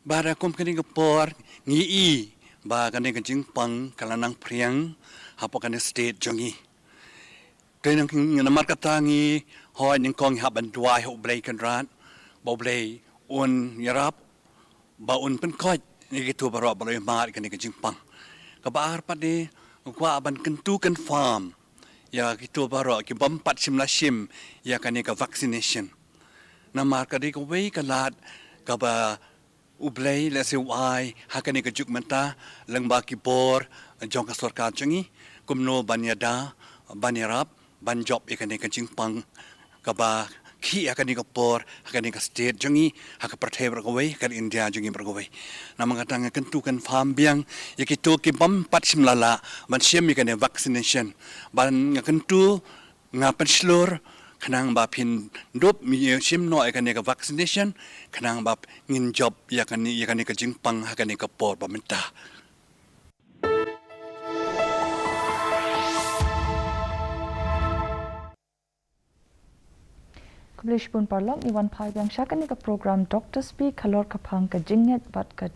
Bad ha kum kane ka por ngi i ba kane ka jingpang ka la nang phriang hapoh kane state jong ngi. Te nang, namar kata ngi hoi nyngkong ngi hap ban duwai ha U Blei Kynrad, ba U Blei un ïarap, ba un pynkhuid ïa kito baroh ba la ïohmad ïa kane ka jingpang. Kaba ar pat de, nga kwah ban kyntu kynfam ïa kito baroh ki bym pat shim la shim ïa kane ka vaccination. Namar ka dei kawei ka lad kaba U Blei lehse u ai ha kane ka juk mynta, lyngba ki bor jong ka sorkar jong ngi, kumno ban ïada, ban ïarap, ban jop ïa kane ka jingpang kaba khih ha kane ka por, ha kane ka state jong ngi, ha ka pyrthei baroh kawei, ha ka India jong ngi baroh kawei. Namar kata nga kyntu kynfam biang ïa kito ki bym pat shim la lah ban shim ïa kane vaccination. Bad nga kyntu, nga pynshlur khnang ba phin dup ïa shim noh ïa kane ka vaccination, khnang ba ngin jop ïa kane, ïa kane ka jingpang ha kane ka por ba mynta. Khublei shibun paralok, ngi wan phai biang sha kane ka program Doctor Speak halor ka phang ka jingngeit bad ka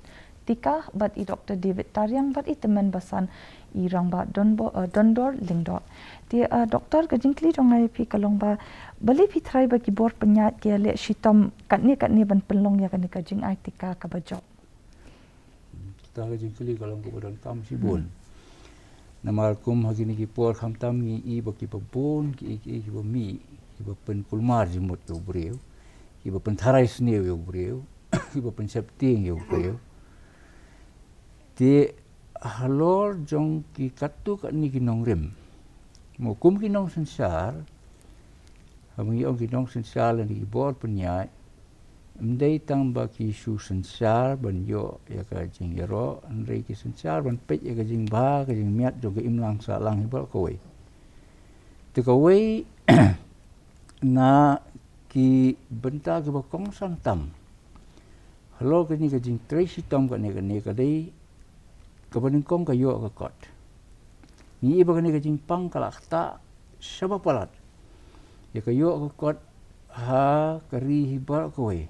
tika, bad i Doctor David Tariang bad i tymmen basan i Rangbah Donbo-, eh, Dondor Lyngdoh. Te, eh, Doctor, ka jingkylli jong nga ïa phi ka long ba, balei phi tharai ba ki bor pynïaid ki ïaleh shitom katne katne ban pynlong ïa kane ka jingai tika kaba jop? Kata ka jingkylli ka long kaba donkam shibun. Hmm. Namar kum ha kine ki por khamtam ngi i ba kiba bun kiei kiei kiba mih, kiba pynkulmar jingmut ïa u briew, kiba pyntharai sniew ïa u briew, kiba pynsheptieng ïa u briew. Te halor jong ki katto katne ki nongrim, mo, kum ki nongsynshar, haba ngi ong ki nongsynshar lane ki bor pynïaid, ym dei tang ba ki shu synshar ban ïoh ïa ka jingïaroh, hynrei ki synshar ban peit ïa ka jingbha, ka jingmiat jong ka imlang sahlang hi baroh kawei. Te kawei na ki bynta kiba kongsan tam halor kane ka jingtrei shitom kane, kane ka dei kaba nyngkong ka ïoh ka kot. Ngi i ba kane ka jingpang ka la ktah shaba palat ïa ka ïoh ka kot ha ka ri hi baroh kawei.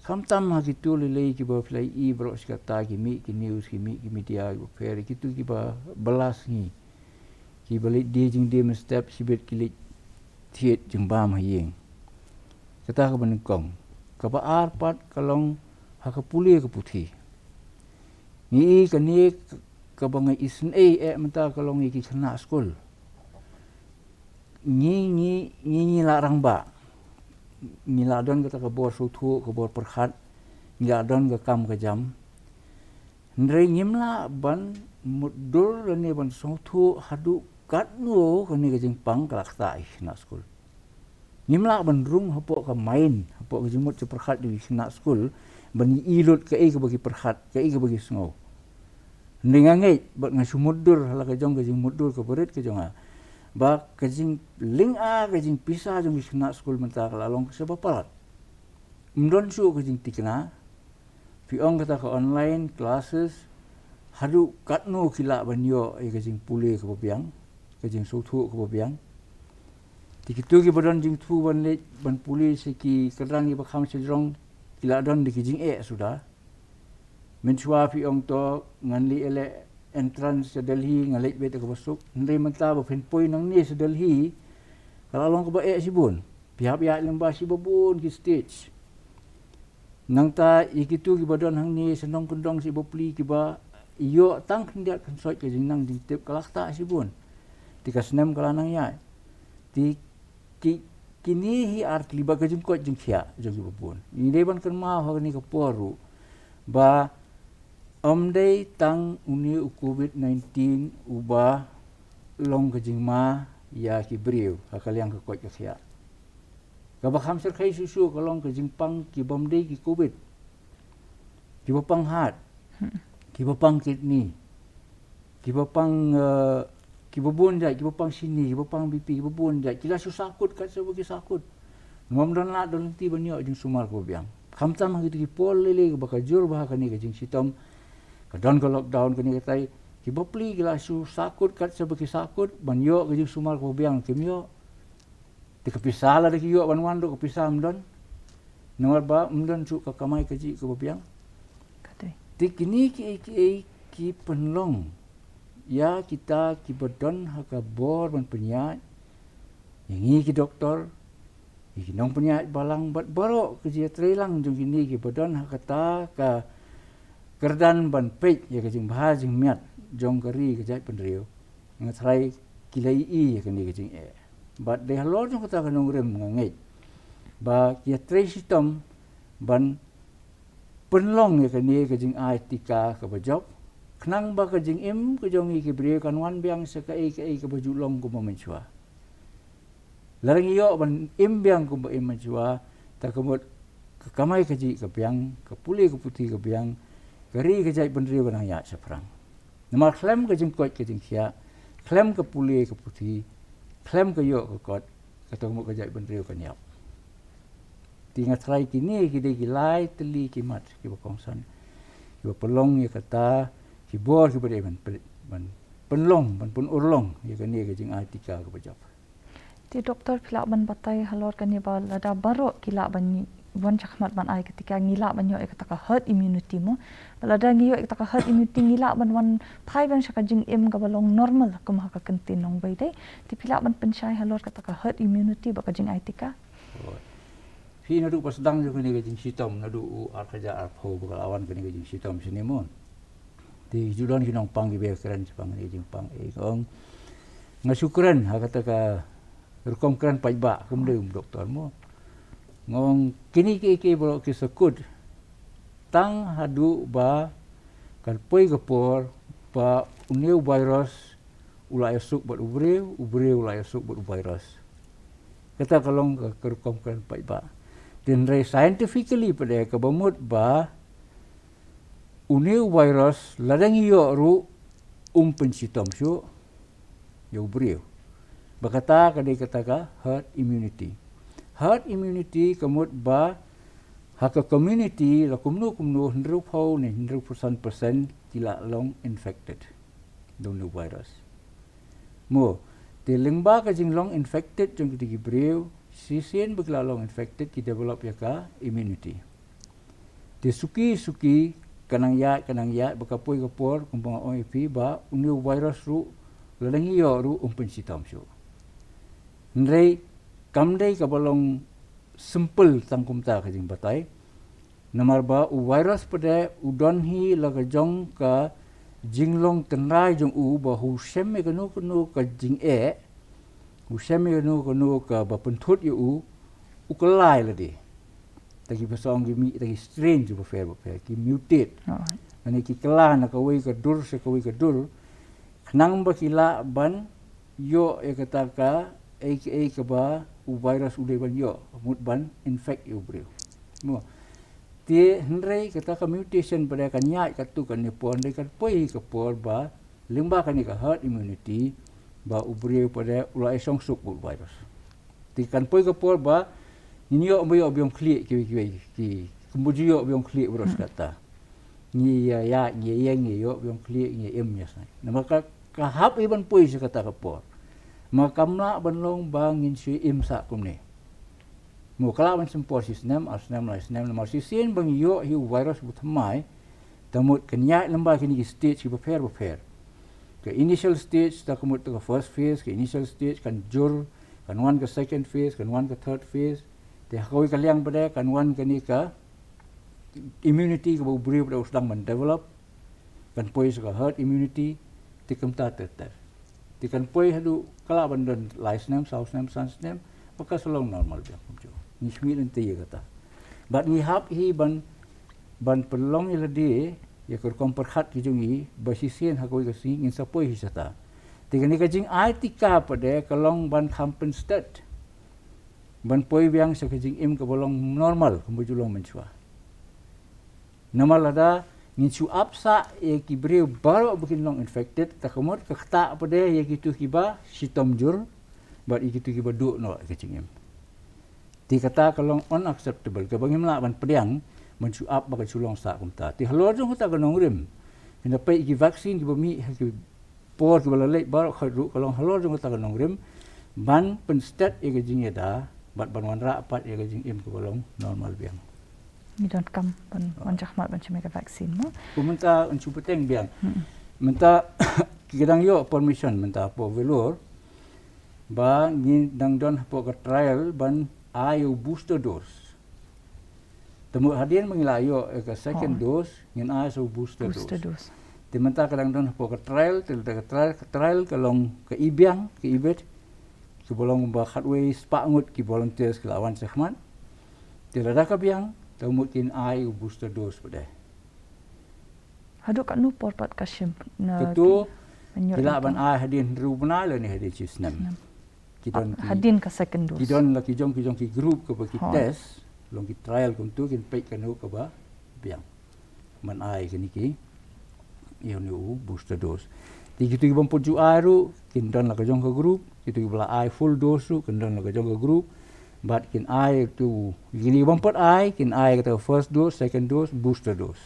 Khamtam ha kito lei lei kiba phi la i baroh shi katta, ki mih ki news, ki mih ki media kiba pher, kito kiba bylla sngi, kiba leit die jingdie mynstep, shibit ki leit thied jingbam ha ïing. Kata kaba nyngkong. Kaba ar pat ka long ha ka pule ka puthi. Ngi i kane kaba nga isynei eh mynta ka long ïa ki khynnah skul. Ngi ngi ngi ngi la rangbah. Ngi la don kata ka bor sngewthuh, ka bor pyrkhat. Ngi la don ka kam ka jam. Hynrei ngim lah ban mutdur lane ban sngewthuh haduh katno kane ka jingpang ka la ktah ïa ki khynnah skul. Ngim lah ban rung hapoh ka mind, hapoh ka jingmut jingpyrkhat jong ki khynnah skul ban ïohi lut kaei kaba ki pyrkhat, kaei kaba ki sngew. Hynrei nga ngeit bad nga shu mutdur ha la ka jong ka jingmutdur kaba rit ka jong nga ba ka jinglyngngoh ka jingpisa jong ki khynnah skul mynta ka la long kaba palat. Ym don shuh ka jingthikna. Phi ong kata ka online classes, haduh katno ki lah ban ïoh ïa ka jingpule kaba biang, ka jingsngewthuh kaba biang. Te kito kiba don jingthmu ban leit ban pule sha ki kyrdan kiba kham shajrong, ki la don da ki jingeh suda. Mynshuwa phi ong to ngan leit ïaleh entrance sha Delhi, nga leit beit kaba suk. Hynrei mynta ba phin poi nangne sha Delhi, ka la long kaba eh shibun. Phi hap ïaid lyngba shiba bun ki stage. Nangta ïa kito kiba don hangne sha nongkyndong shi bapli kiba ïoh tang khyndiat khynsoit ka jingnang jingtip ka la ktah shibun. Te ka snem ka la nang ïaid. Te ki, kine hi ar tylli bad ka jingkoit jingkhiah jong kiba bun. Ngi dei ban kynmaw ha kane ka por ruh ba ym dei tang une u covid nineteen uba long ka jingma ïa ki briew ha ka liang ka koit ka khiah. Kaba kham shyrkhei shuh shuh ka long ka jingpang kibym dei ki covid. Kiba pang heart, kiba pang kidney, kiba pang, eh, kiba bun jait, kiba pang shini, kiba pang B P, kiba bun jait, ki la shu sahkut kat shaba ki sahkut. Ngim don lad don lynti ban ïoh jingsumar kaba biang. Khamtam ha kito ki por lei lei kaba ka jur bha kane ka jingshitom, ka don ka lockdown kane katai, ki bapli ki la shu sahkut kat shaba ki sahkut ban ïoh ka jingsumar kaba biang, kim ïoh. Te ka pisa lada ki ïoh ban wan ruh ka pisa ym don. Namar ba ym don shuh ka kamai kajih kaba biang. Ka dei. Te kine kiei kiei ki pynlong ïa kita kiba don ha ka bor ban pynïaid, ïa ngi ki doktor, ïa ki nongpynïaid balang bad baroh ka jingïatreilang jong kine kiba don ha kata ka kyrdan ban peit ïa ka jingbha jingmiat jong ka ri ka jaitbynriew. Nga tharai ki la ïohi ïa kane ka jingeh. Bad dei halor jong kata ka nongrim nga ngeit ba ki ïatrei shitom ban pynlong ïa kane ka jingai tika kaba jop, khnang ba ka jingim ka jong ngi ki briew kan wan biang sha kaei kaei kaba ju long kumba mynshuwa. Lada ngi ïoh ban im biang kumba im mynshuwa, te ka mut ka kamai kajih ka biang, ka pule ka puthi ka biang, ka ri ka jaitbynriew ka nang ïaid shaphrang. Namar khlem ka jingkoit ka jingkhiah, khlem ka pule ka puthi, khlem ka ïoh ka kot, kata ka mut ka jaitbynriew kan ïap. Te nga tharai kine ki dei ki lai tylli ki mat kiba kongsan, kiba pynlong ïa kata ki bor kiba dei ban pyn-, ban pynlong, ban pynurlong ïa kane ka jingai tika kaba jop. Te doktor, phi lah ban batai halor kane ba lada baroh ki lah ban wan shakhmat ban ai ka tika, ngi lah ban ïoh ïa kata ka herd immunity mo. Ba lada ngi ïoh ïa kata ka herd immunity ngi lah ban wan phai biang sha ka jingim kaba long normal kum ha ka kyntien nongwei, dei? Te phi lah ban pynshai halor kata ka herd immunity bad ka jingai tika? Phi, naduh ba sdang jong kane ka jingshitom, naduh u ar hajar arphew ba ka la wan kane ka jingshitom shane mo. Te ju don ki nongpang kiba kren shaphang kane ka jingpang, eh, nga ong, nga shu kren ha kata ka rukom kren paidbah, kumba dei u doktor mo. Nga ong kine kiei kiei baroh ki sahkut tang haduh ba kan poi ka por ba une u virus u la ïasuk bad u briew, u briew u la ïasuk bad u virus. Kata ka long ka, ka rukom kren paidbah. Hynrei scientifically pat, eh, kaba mut ba une u virus lada ngi ïoh ruh um pynshitom shuh ïa u briew. Ba kata ka dei kata ka herd immunity. Herd immunity ka mut ba ha ka community la kumno kumno hynriewphew ne hynriewphew san percent ki la long infected da une u virus. Mo, te lyngba ka jinglong infected jong kito ki briew, shisien ba ki la long infected ki develop ïa ka immunity. Te suki suki ka nang ïaid, ka nang ïaid, ba ka poi ka por kumba nga ong ïa phi ba une u virus ruh lada ngi ïoh ruh um pynshitom shuh. Hynrei kam dei kaba long simple tang kumta ka jingbatai. Namar ba u virus pat de u don hi la ka jong ka jinglong tynrai jong u ba u shem ïa kano kano ka jingeh, u shem ïa kano kano ka ba pynthut ïa u, u kylla lade. Ta ki ba song ki mih, ta ki strain ki bapher bapher, ki mutate. Alright. Lane ki kylla na kawei ka dur sha kawei ka dur. Khnang ba ki lah ban ïoh ïa kata ka, ei, ei kaba u virus u dei ban ïoh, mut ban infect ïa u briew. Mo. Te hynrei kata ka mutation pat de kan ïaid katto katne por, hynrei kan poi ka por ba lyngba kane ka herd immunity, ba u briew pat de u la ïashongsuk bad u virus. Te kan poi ka por ba ngin ïoh, ym ïoh biang khlieh kiwei kiwei, ki, kumba ju ïoh biang khlieh virus kata. Ngi ïa, ïa, ngi ïa, ngi ïoh biang khlieh, ngi im ïa snai. Namar ka, ka hap hi ban poi sha kata ka por. Ma kam lah ban long ba ngin shu im sah kumne. Mo, ka lah ban shem por shi snem, ar snem, lai snem, namar shisien ba ngi ïoh hi u virus u thymmai, ta mut kan ïaid lyngba kine ki stage ki bapher bapher. Ka initial stage, ta ka mut ka first phase, ka initial stage, kan jur, kan wan ka second phase, kan wan ka third phase. Te ha kawei ka liang pat de, kan wan kane ka immunity kaba u briew pat de u sdang ban develop, kan poi sha ka herd immunity, te kumta ter ter. Te kan poi haduh ka lah ban don lai snem, saw snem, san snem, ba ka sa long normal biang kumjuh. Ngi sngewthuh lynti ïa kata. Bad ngi hap hi ban, ban pynlong ïa lade ïa ka rukom pyrkhat ki jong ngi, ba shisien ha kawei ka sngi ngin sa poi hi shata. Te kane ka jingai tika pat de ka long ban kham pynstet, ban poi biang sha ka jingim kaba long normal kumba ju long mynshuwa. Namar lada ngin shu ap sah ïa ki briew baroh ba kin long infected, ta ka mut ka ktah pat de ïa kito kiba shitom jur bad ïa kito kiba duh noh ïa ka jingim. Te kata ka long unacceptable, kaba ngim lah ban pdiang ban shu ap ba kan shu long sah kumta. Te halor jong kata ka nongrim, phin da peit ïa ki vaccine kiba mih ha ki por kiba la leit baroh khoit ruh, ka long halor jong kata ka nongrim ban pynstet ïa ka jingïada bad ban wanrah pat ïa ka jingim kaba long normal biang. Ngi donkam ban wan shakhmat ban shem ïa ka vaccine, mo? Kumta yn shu bteng biang. Hmm. Mynta ki dang ïoh permission mynta hapoh Vellore ba ngi dang don hapoh ka trial ban ai u booster dose. Te mut hadien ba ngi la ïoh, eh, ka second dose, ngin ai sa u booster dose. Te mynta ka dang don hapoh ka trial, te ka trial, ka trial ka long ka ibiang, ka ibit, kaba long ba khatwei spah ngut ki volunteers ki la wan shakhmat. Te lada ka biang, te mut kin ai u booster dose pat de. Haduh katno por pat ka shim na kato, ki lah ban ai hadien hynriew bnai lane hadien shi snem. Ki don ki, hadien ka second dose. Ki don la ki jong, ki jong ki group kaba ki test, long ki trial kumto, kin peit kano kaba biang ban ai kine ki, ïa une u booster dose. Te kito ki bym pat ju ai ruh, kin don la ka jong ka group, kito kiba la ai full dose ruh, kin don la ka jong ka group, bad kin ai tu, kine ki bym pat ai, kin ai kata first dose, second dose, booster dose.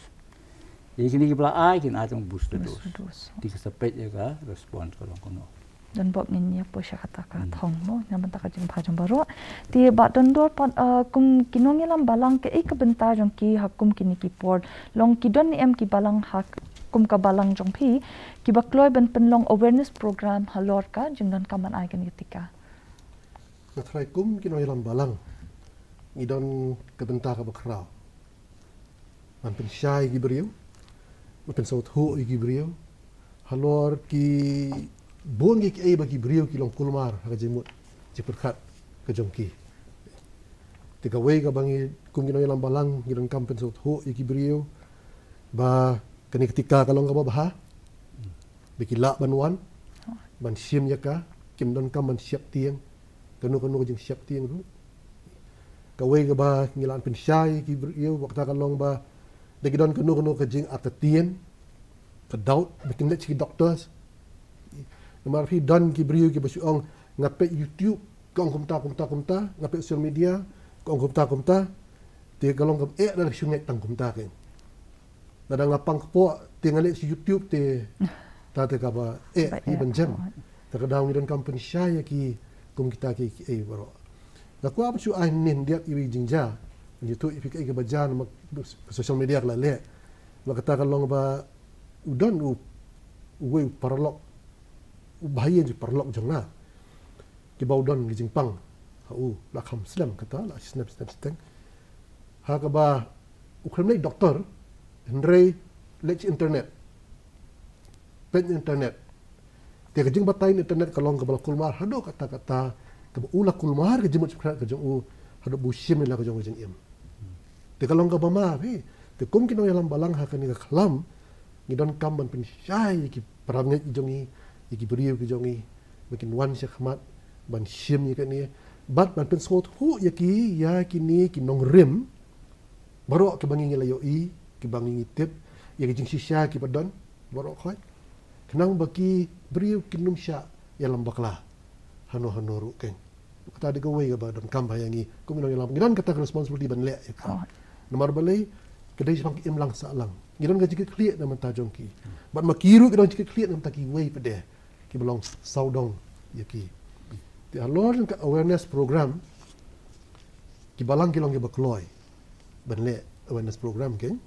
Ïa kine kiba la ai, kin ai tang booster dose. Booster dose. Te ka sa peit ïa ka response ka long kumno. Don bok ngin ïa poi sha kata ka thong mo, na bynta ka jingbha jong baroh. Te Bah Dondor pat, eh, kum ki nongïalam balang, kaei ka bynta jong ki ha kum kine ki por? Long ki don ne em ki balang ha kum ka balang jong phi kiba kloi ban pynlong awareness program halor ka jingdonkam ban ai kane ka tika? Nga tharai kum ki nongïalam balang, ngi don ka bynta kaba khraw ban pynshai ïa ki briew, ban pynsngewthuh ïa ki briew halor ki bun ki, kiei ba ki briew ki long kulmar ha ka jingmut jingpyrkhat ka jong ki. Te kawei kaba ngi kum ki nongïalam balang ngi donkam pynsngewthuh ïa ki briew ba kane ka tika ka long kaba bha, ba ki lah ban wan ban shim ïa ka, kim donkam ban sheptieng kano kano ka jingsheptieng ruh. Kawei kaba ngi lah pynshai ïa ki briew, ba kata ka long ba da ki don kano kano ka jingartatien, ka doubt, ba kin leit sha ki doctors. Namar phi don ki briew kiba shu ong, nga peit YouTube ka ong kumta kumta kumta, nga peit social media ka ong kumta kumta. Te ka long kam eh, lada shu ngeit tang kumta ka. Lada nga pang kpoh te nga leit sha YouTube te, ta te kaba eh hi ban jem. Te ka daw ngi donkam pynshai ïa ki kum kita ki, kiei baroh. Nga kwah ban shu ai hynnin diat iwei jingjia, ngi tuh ïa phi kaei kaba jia na social media ka la leh. Ba kata ka long ba u don u, uwei u paralok, u bahaïing jong u paralok jong nga, kiba u don ki jingpang ha u la kham slem kata, la shi snem, snem shiteng. Ha kaba U khlem leit doktor, hynrei leit internet. Peit internet. Te ka jingbatai internet ka long kaba la kulmar haduh katta katta, kaba u la kulmar ka jingmut jingpyrkhat ka jong u, haduh ba u shim ïa la ka jong ka jingim. Te ka long kaba ma phi. Te kum ki nongïalam balang ha kane ka khlam, ngi donkam ban pynshai ïa ki parabangeit ki jong ngi, ïa ki briew ki jong ngi, ba kin wan shakhmat ban shim ïa kane, bad ban pynsngewthuh ïa ki, ïa kine ki nongrim baroh kiba ngi ngi la ïohi, kiba ngi ngi tip ïa ki jingshisha kiba don baroh khoit, khnang ba ki briew kin ym shah ïalam bakla hano hano ruh keiñ. Kata dei kawei kaba donkam ba ïa ngi kum ki nongïalam, ngi don kata ka responsibility ban leh ïa ka. Oh. Namar balei? Ka dei shaphang ka imlang sahlang. Ngi don ka jingkitkhlieh na bynta jong ki. Bad ma ki ruh ki don jingkitkhlieh na bynta kiwei pat de kiba long sawdong ïa ki. Te halor ka awareness program, ki balang ki long kiba kloi ban leh awareness program keiñ.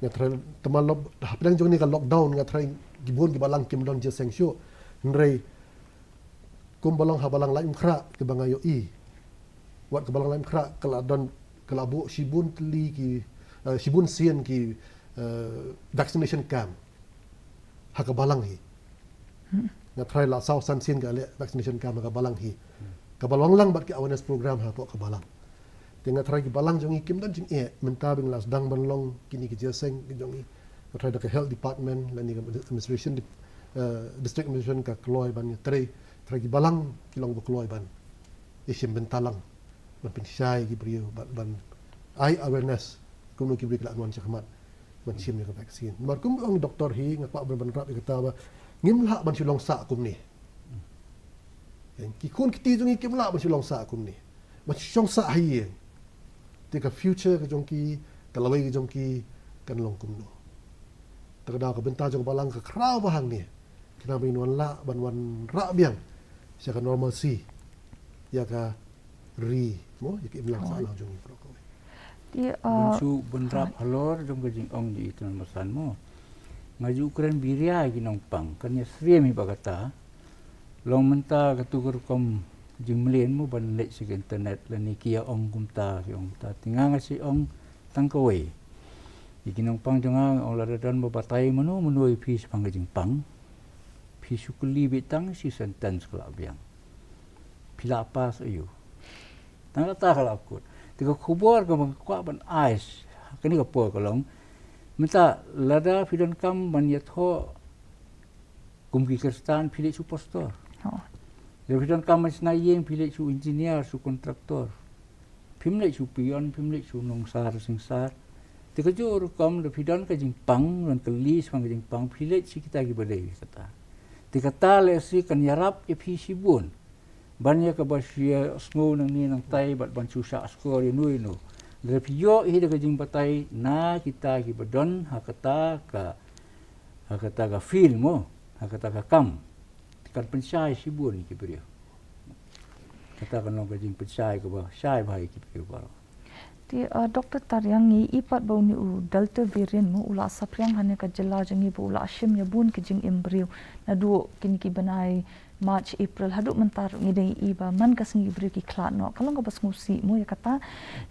Nga tharai tymmen lok, hapdeng jong kane ka lockdown, nga tharai ki bun ki balang kim don jingïaseng shuh. Hynrei kum ba long ha Balang Laitumkhrah kiba nga ïohi, wat ka Balang Laitumkhrah ka la don, ka la buh shibun tylli ki, eh, shibun sien ki, eh, vaccination camp ha ka balang hi. Hmm. Nga tharai la saw san sien ka leh vaccination camp ha ka balang hi. Hmm. Kaba long lang bad ki awareness program hapoh ka balang. Te nga tharai ki balang jong ngi kim don jingeh, mynta ba ngi la sdang ban long kine ki jingïaseng ki jong ngi. Nga tharai da ka health department lane ka administration, eh, district administration ka kloi ban ïatrei. Tharai ki balang ki long ba kloi ban ïashim bynta lang, ban pynshai ki briew, ban, ban ai awareness kumno ki briew ki lah ban wan shakhmat ban shim ïa ka vaccine. Namar kum ong doktor hi, nga kwah ban, ban wrap ïa kata ba ngim lah ban shu long sah kumne. Ki khun kti jong ngi kim lah ban shu long sah kumne, ban shu shong sah ha ïing. Te ka future ka jong ki, ka lawei ka jong ki kan long kumno? Te ka daw ka bynta jong ka balang ka khraw bha hangne, khnang ba ngin wan lah ban wanrah biang sha ka normalcy ïa ka ri, mo, ïa ka imlang sahlang jong ngi baroh kawei. Te, ban, uh, shu bynrap halor jong ka jingong jong i Tun Masan, mo, nga ju kren biria ïa ki nongpang, kan ïasyriem hi ba kata long mynta katu ka rukom jingmlien, mo, ban leit sha ka internet lane ki ïa ong kumta, ki ong kumta. Te nga nga shu ong tang kawei ïa ki nongpang jong nga, nga ong lada don ba batai mano mano ïa phi shaphang ka jingpang, phi shu kylli beit tang shi sentence ka lah biang. Phi lah pass aiu? Tang kata ka lah kut. Te ka khubor kaba nga kwah ban ai ha kane ka por ka long, mynta lada phi donkam ban ïathoh kum ki Khristan, phi leit shu pastor. Oh. Lada phi donkam ban shna ïing, phi leit shu engineer, shu contractor. Phim leit shu peon, phim leit shu nongsar singsar. Te kajuh rukom, lada phi don ka jingpang, don kylli shaphang ka jingpang, phi leit sha kita kiba dei kata. Te kata lehse kan ïarap ïa phi shibun ban ïa kaba shu ïasngew nangne nangtai bad ban shu shah skor ïano ïano. Lada phi ïoh hi da ka jingbatai na kita kiba don ha kata ka, ha kata ka field, mo, ha kata ka kam, kan pynshai shibun ïa ki briew. Kata kan long ka jingpynshai kaba shai bha ïa ki briew baroh. Te, uh, Doktor Tariang, ngi i pat ba une u Delta variant, mo, u la saphriang ha kane ka jylla jong ngi, ba u la shim ïa bun ki jingim briew naduh kine ki bnai March, April haduh mynta ruh ngi dang i ba man ka sngi briew ki khlad noh. Ka long kaba sngewsih, mo, ïa kata.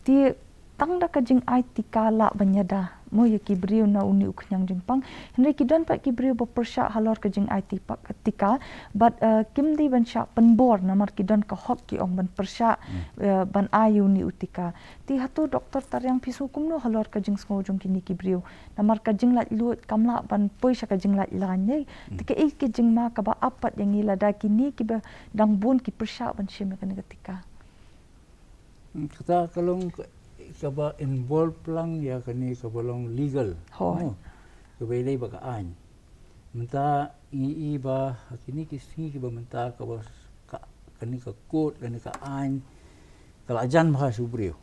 Te tang da ka jingai tika lah ban ïada, mo, ïa ki briew na une u khñiang jingpang. Hynrei ki don pat ki briew ba pyrshah halor ka jingai tipa-, tika, bad, eh, kim dei ban shah pynbor namar ki don ka hok, ki ong, ban pyrshah, eh, ban ai ïa une u tika. Te hato Doktor Tariang, phi sngew kumno halor ka jingsngew jong kine ki briew? Namar ka jinglaitluid kam lah ban poi sha ka jinglaitlan, ne? Te kaei ka jingma kaba ap pat ïa ngi lada kine kiba dang bun ki pyrshah ban shim ïa kane ka tika? Kata ka long ka, kaba involve lang ïa kane kaba long legal. Hooid. Mo? Kaba ïadei bad ka aiñ. Mynta ngi i ba ha kine ki sngi kiba mynta kaba ka, kane ka court, kane ka aiñ ka la jan bha sha u briew.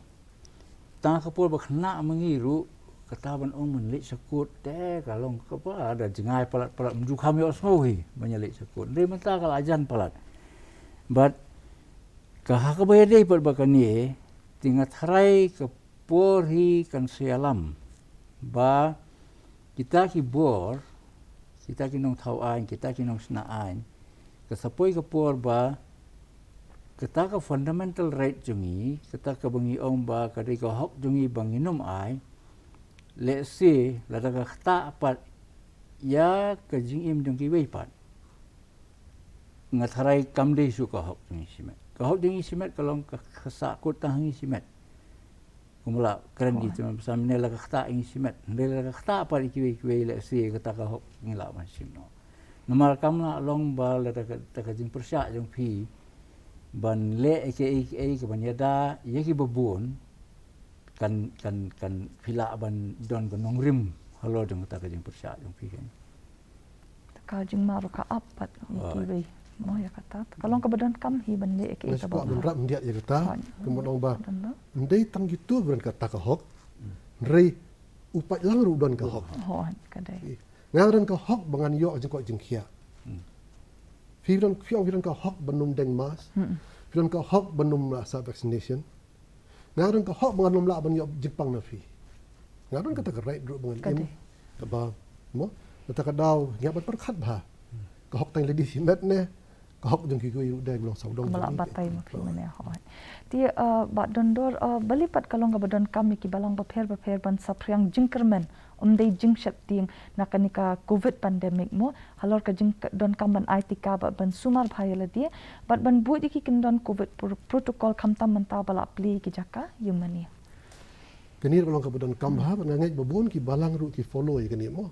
Tang ka por ba khynnah ma ngi ruh, kata ban ong ban leit sha court te ka long kaba da jngai palat palat, ym ju kham ïohsngew hi ban ïa leit sha court. Hynrei mynta ka la jan palat. Bad ka ha kaba ïadei pat bad kane, te nga tharai ka por hi kan sa ïalam ba kita ki bor, kita ki nongthaw aiñ, kita ki nongshna aiñ, ka sa poi ka por ba kata ka fundamental right jong ngi, kata kaba ngi ong ba ka dei ka hok jong ngi ba ngin ym ai, Lehse lada ka ktah pat ïa ka jingim jong kiwei pat, nga tharai kam dei shuh ka hok jong i shimet. Ka hok jong i shimet ka long ka, ka sahkut tang ha i shimet. Kumba la kren ki jingmynsaw mynne, la ka ktah i shimet. Hynrei la ka ktah pat ïa kiwei kiwei, lehse kata ka hok ngi lah ban shim noh. Namar kam lah long ba lada kata ka jingpyrshah jong phi ban leh ïa kiei kiei kaban ïada ïa kiba bun, kan, kan, kan phi lah ban don ka nongrim halor jong kata ka jingpyrshah jong phi, kan. Ka jingma ruh ka ap pat ïa kiwei. Mo, ïa kata ka long kaba donkam hi ban leh ïa kiei kaba bun. Ban rap myndiat ïa kata, kumba long ba ym dei tang kito ba don kata ka hok, hynrei u paidlang ruh u don ka hok. Hooid, ka dei. Nga don ka hok ba ngan ïoh jingkoit jingkhiah. Phi don, phi ong phi don ka hok ban ym deng mask. Phi don ka hok ban ym lah sah vaccination. Nga don ka hok ba ngan ym lah ban ïoh jingpang na phi. Nga don kata ka right ruh ba ngan im. Kaba, mo, kata ka daw ngi hap ban pyrkhat bha. Ka hok tang lei lei shimet ne ka hok jong kiwei ruh dei, long sawdong. Ba lah batai ma phi mynne, hooid. Te, eh, Bah Dondor, eh, balei pat ka long kaba donkam ïa ki balang bapher bapher ban saphriang jingkyrmen, ym dei jingsheptieng, na kane ka covid pandemic, mo, halor ka jingdonkam ban ai tika bad ban sumar bha ïa lade bad ban buh ïa ki kyndon covid pro-, protocol, khamtam mynta ba la plie ïa ki jaka ïingmane? Kane ruh ka long kaba donkam bha bad nga ngeit ba bun ki balang ruh ki follow ïa kane, mo.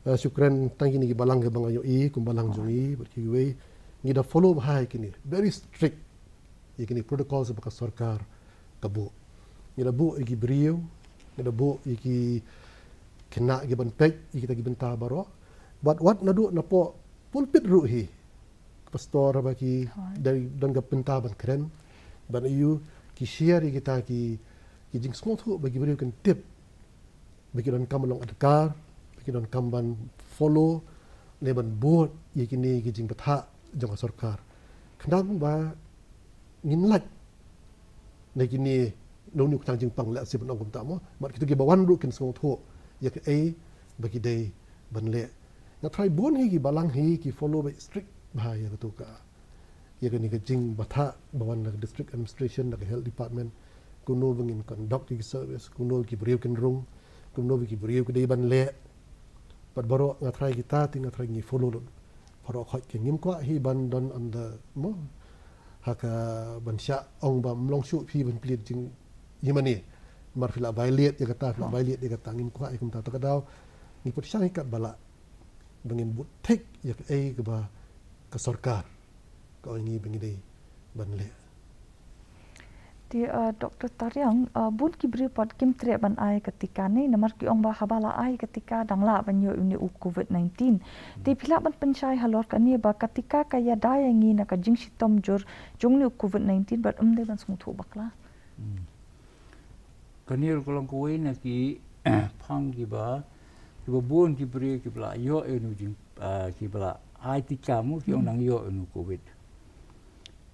Eh, shu kren tang kine ki balang kiba nga ïohi kum balang jong ngi bad kiwei, ngi da follow bha ïa kine, very strict ïa kine protocols ba ka sorkar ka buh. Ngi da buh ïa ki briew, ngi da buh ïa ki khynnah kiban peit ïa kita ki bynta baroh. Bad wat naduh napoh pulpit ruh hi, pastor ba ki da don ka bynta ban kren, ban ïoh ki share ïa kita ki, ki jingsngewthuh ba ki briew kin tip ba ki donkam ban long adkar, ba ki donkam ban follow ne ban bud ïa kine ki jingbthah jong ka sorkar. Khnang ba ngin lait na kine, na une u kyrteng jingpang, lehse ban ong kumta, mo. Bad kito kiba wan ruh kin sngewthuh ïa kaei ba ki dei ban leh. Nga tharai bun hi ki balang hi ki follow bha, strict bha ïa kato ka, ïa kane ka jingbthah ba wan na ka district administration, na ka health department, kumno ba ngin conduct ïa ki service, kumno ki briew kin rung, kumno ba ki briew ki dei ban leh. Bad baroh nga tharai kita te nga tharai ngi follow lut. Baroh khoit ki, ngim kwah hi ban don on the, mo, ha ka ban shah ong ba ym long shuh phi ban plie jingïingmane. Namar phi la violate ïa kata, phi la violate ïa kata, ngim kwah ïa kumta. Ta ka daw ngi pyrshang hi katba lah ba ngin bud thik ïa kaei kaba ka sorkar ka ong ïa ngi ba ngi dei ban leh. Te, uh, Doctor Tariang, uh, bun ki briew pat kim treh ban ai ka tika ne, namar ki ong ba haba la ai ka tika dang lah ban ïoh ïa une u covid nineteen. Te phi lah ban pynshai halor kane ba ka tika ka ïada ïa ngi na ka jingshitom jur jong une u covid nineteen bad ym dei ban sngewthuh bakla. Hmm. Kane ruh ka long kawei na ki phang kiba, kiba bun ki briew kiba la ïoh ïa une u jing, ah, kiba la ai tika, mo, ki ong nang ïoh ïa une u covid.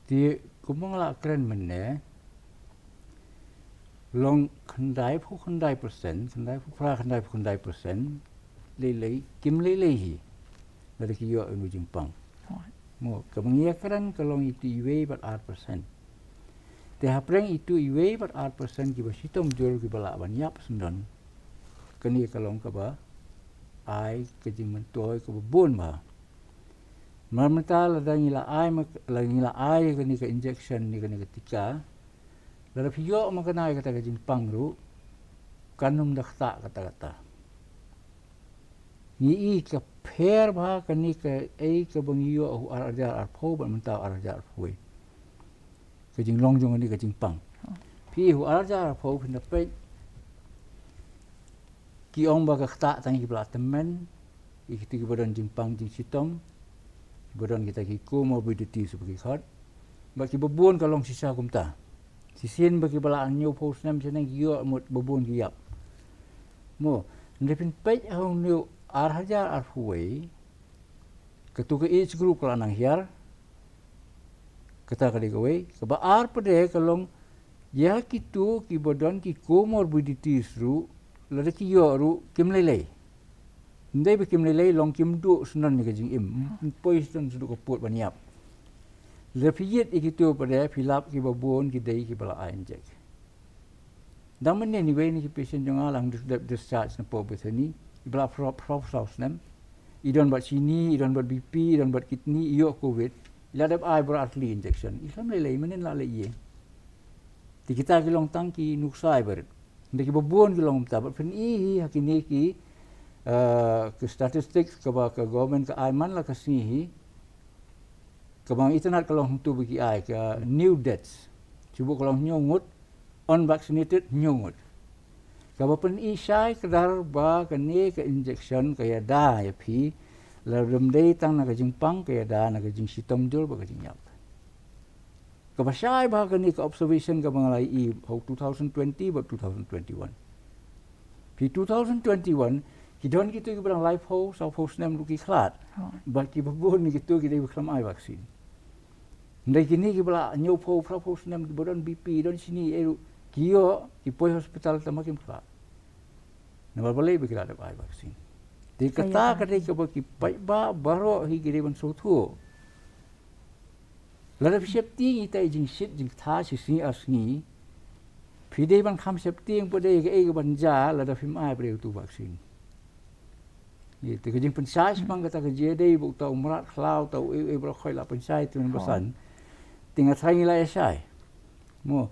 Te kumba nga la kren mynne, long khyndaiphew khyndai percent, khyndaiphew phra, khyndaiphew khyndai percent lei lei, kim lei lei hi lada ki ïoh ïa une u jingpang. Mo, kaba ngi ïa kren ka long ïa itu iwei bad ar percent. Te hapdeng itu iwei bad ar percent kiba shitom jur kiba lah ban ïap syndon, kane ka long kaba ai ka jingmyntoi kaba bun bha. Namar mynta lada ngi la ai ma, lada ngi la ai kane ka injection ne kane ka tika, lada phi ïoh ma kane kata ka jingpang ruh, kan ym da ktah katta katta. Ngi i ka pher bha kane kaei kaba ngi ïoh ha u ar hajar arphew bad mynta u ar hajar arphew wei. Ka jinglong jong kane ka jingpang. Phi, ha u ar hajar arphew phin da peit, ki ong ba ka ktah tang ïa kiba la tymmen, ïa kito kiba don jingpang jingshitom, kiba don kita ki comorbidities ba ki khot. Bad kiba bun ka long shisha kumta. Shisien ba kiba la hynñiewphew snem shaneng ki ïoh, mut ba bun ki ïap. Mo, hynrei phin peit ha une u ar hajar arphew wei, kato ka age group ka la nang hiar. Kata ka dei kawei. Kaba ar pat de ka long ïa kito kiba don ki comorbidities ruh, lada ki ïoh ruh kim lei lei. Ym dei ba kim lei lei, long kim duh syndon ïa ka jingim. Ym poi syndon shaduh ka pud ban ïap. Lada phi ïit ïa kito pat de, phi lap kiba bun ki dei kiba la ai injek. Dang mynne ni wei ni ki patient jong nga la dep discharge na pdeng Bethany, i ba la phra phra phra snem. I don bad shini, i don bad B P, i don bad kidney, i ïoh covid. I la dep ai baroh artylli injection. I khlem lei lei, mynnin la leh ïing. Te kita ki long tang ki nuksa barit. Hynrei kiba bun ki long kumta, bad phin i hi ha kine ki, eh, ki statistics kaba ka government ka ai man la ka sngi hi. Kaba nga itynnad ka long hangtu ba ki ai ka new deaths. Shu buh ka long hynñiew ngut, unvaccinated hynñiew ngut. Kaba pyn-i shai kdar ba kane ka injection ka ïada ïa phi, lada ym dei tang na ka jingpang, ka ïada na ka jingshitom jur bad ka jingïap. Kaba shai bha kane ka observation kaba nga la ïohi ha u two thousand twenty bad two thousand twenty-one. Phi two thousand twenty-one, ki don kito kiba dang laiphew, sawphew snem ruh ki khlad. Oh. Bad kiba bun kito ki dei ba khlem ai vaccine. Hynrei kine kiba la hynñiewphew, phraphew snem, kiba don B P, don shini, eh, ruh ki ïoh, ki poi hospital tang ba kim khlad. Namar balei? Ba ki la dep ai vaccine. Te kata ka dei kaba ki paidbah baroh hi ki dei ban sngewthuh. Lada phi sheptieng ïa ita i jingshit jingtha shi sngi ar sngi, phi dei ban kham sheptieng pat de ïa kaei kaban jia lada phim ai pat de utu vaccine. Ïa, te ka jingpynshai shaphang kata ka jia dei ba uta u mrad khlaw, uta u, u, u baroh khoit la pynshai te mynbasan. Te nga tharai ngi la ïa shai. Mo.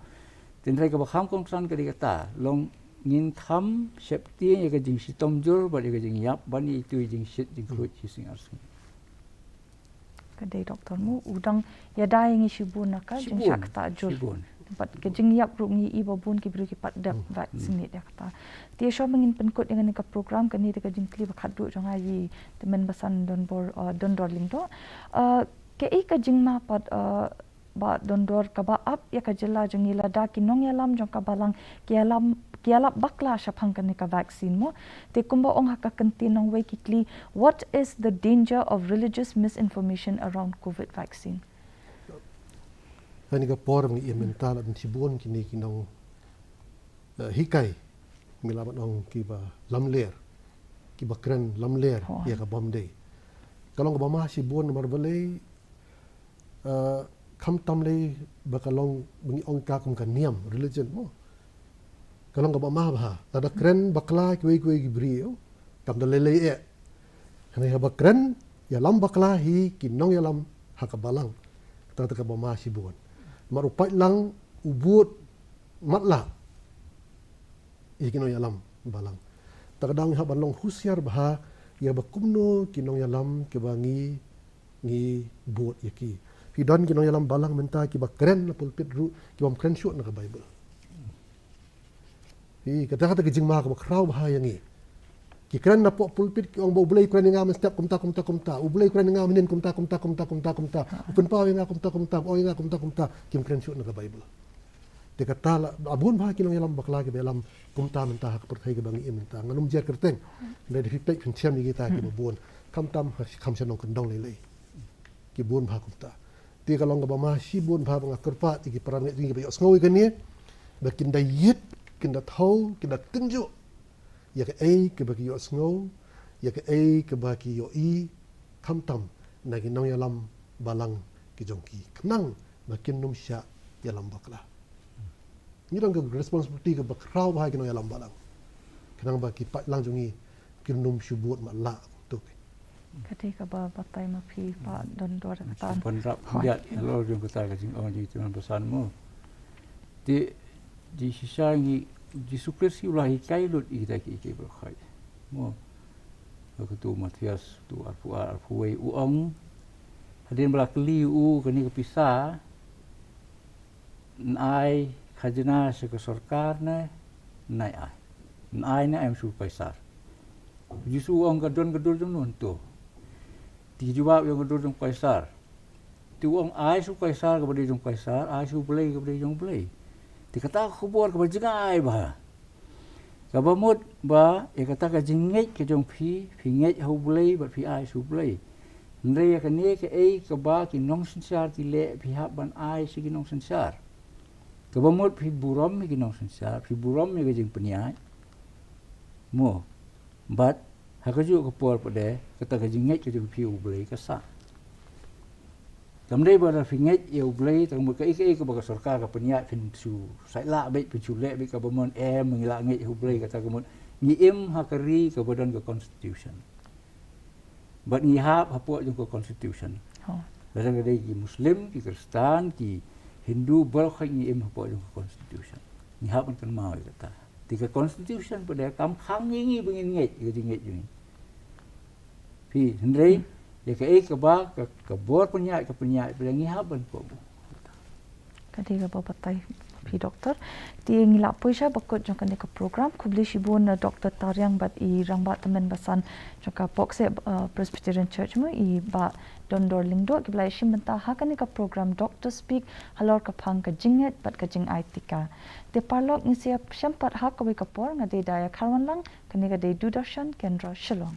Te hynrei kaba kham kongsan ka dei kata, long ngin kham sheptieng ïa ka jingshitom jur bad ïa ka jingïap ban ïa itu i jingshit jingkhluit shi sngi ar sngi. Ka dei doktor mo, u dang ïada ïa ngi shibun na ka jingshah ktah jur. Shibun. Bad ka jingïap ruh ngi i ba bun ki briew ki pat dep vaccinate ïa kata. Te shuwa ba ngin pynkut ïa kane ka program, kane dei ka jingkylli ba khatduh jong nga ïa i Tymmen Basan Donbor, uh, Dondor Lyngdoh. Uh, kaei ka jingma pat, uh, Bah Dondor, kaba ap ïa ka jylla jong ngi lada ki nongïalam jong ka balang ki ïalam, ki ïalap bakla shaphang kane ka vaccine mo? Te kumba ong ha ka kyntien nongwei ki kylli, what is the danger of religious misinformation around covid vaccine? Kane ka por ngi ïa mynta la don shibun kine ki nong, eh, hikai, ngi lah ban ong kiba lamler, kiba kren lamler ïa ka bym dei. Ka long kaba ma shibun namar balei, eh, khamtam lei ba ka long ba ngi ong ka kum ka niam religion mo. Ka long kaba ma bha, lada kren bakla kiwei kiwei ki briew, kam da lei lei eh. Hynrei haba kren ïalam bakla hi ki nongïalam ha ka balang, kata kata kaba ma shibun. Namar u paidlang u bud matlah ïa ki nongïalam balang. Te ka dang hap ban long husiar bha ïa ba kumno ki nongïalam kiba ngi, ngi bud ïa ki. Phi don ki nongïalam balang mynta kiba kren na pulpit ruh ki bym kren shuh na ka Baibl. Hi, kata kata ka jingma kaba khraw bha ïa ngi. Ki kren na pok pulpit ki ong ba U Blei u kren ïa nga mynstep kumta kumta kumta. U Blei u kren ïa nga mynhynnin kumta kumta kumta kumta kumta. U pynpaw ïa nga kumta kumta, u ong ïa nga kumta kumta. Kim kren shuh na ka Baibl. Te kata la, a bun bha ki nongïalam bakla kiba ïalam kumta mynta ha ka pyrthei kaba ngi im mynta. Ngan ym jer kyrteng. Hynrei da phi peit phin shem ïa kita kiba bun. Khamtam ha, kham sha nongkyndong lei lei. Ki bun bha kumta. Te ka long kaba ma shibun bha ba nga kyrpad ïa ki para bangeit jong ngi kiba ïohsngew ïa kane, ba kin da ïit, kin da thaw, kin da tynjuh ïa kaei kaba ki ïohsngew, ïa kaei kaba ki ïohi, khamtam na ki nongïalam balang ki jong ki, khnang ba kin ym shah ïalam bakla. Ngi don ka responsibility kaba khraw bha ïa ki nongïalam balang, khnang ba ki paidlang jong ngi kin ym shu bud matlah kumto. Ka dei kaba batai ma phi Bah Dondor kata. Ban rap khyndiat halor jong kata ka jingong jong i Tymmen Basan mo. Te jingshisha ngi, Jisu Khrist u la hikai lut ïa kita kiei kiei baroh khoit mo. Ka tu Mathaios tu arphew ar, arphew wei, u ong, hadien ba la kylli u kane ka pisa, yn ai khajna sha ka sorkar ne, yn ai ai. Yn ai ne em sha u Kaisar. Jisu u ong ka don ka dur jong no hangto. Te ki jubab, ïa ka dur jong u Kaisar. Te u ong ai sha u Kaisar kaba dei jong u Kaisar, ai sha U Blei kaba dei jong U Blei. Te kata ka khubor kaba jngai bha. Kaba mut ba ïa kata ka jingngeit ka jong phi, phi ngeit ha U Blei bad phi ai sha U Blei. Hynrei ïa kane kaei kaba ki nongsynshar ki leh phi hap ban ai sha ki nongsynshar. Kaba mut phi burom ïa ki nongsynshar, phi burom ïa ka jingpynïaid. Mo, bad ha kajuh ka por pat de kata ka jingngeit ka jong phi ha U Blei ka sah. Kam dei ba lada phi ngeit ïa U Blei, tang mut kaei kaei kaba ka sorkar ka pynïaid phin shu saitlah beit, phin shu leh beit kaba mon, em, ngi la ngeit ïa U Blei, kata ka mut ngi im ha ka ri kaba don ka constitution. Bad ngi hap hapoh jong ka constitution. Oh. Lada ka dei ki Muslim, ki Khristan, ki Hindu, baroh khoit ngi im hapoh jong ka constitution. Ngi hap ban kynmaw ïa kata. Te ka constitution pat de kam khang ïa ngi ba ngin ngeit ïa ka jingngeit jong ngi. Phi, hynrei ïa kaei kaba ka, ka bor pynïaid ka pynïaid, pat de ngi hap ban kohnguh. Ka dei kaba batai, phi Doctor. Te ngi la poi sha ba kut jong kane ka program. Khublei shibun na Doctor Tariang bad i Rangbah Tymmen Basan jong ka Pokseh, uh, Presbyterian Church mo, i Bah Dondor Lyngdoh, kiba la ïashim bynta ha kane ka program Doctor Speak halor ka phang ka jingngeit bad ka jingai tika. Te paralok, ngin sa ïashem pat ha kawei ka por. Nga dei Daya Kharwanlang, kane ka dei Doordarshan Kendra Shillong.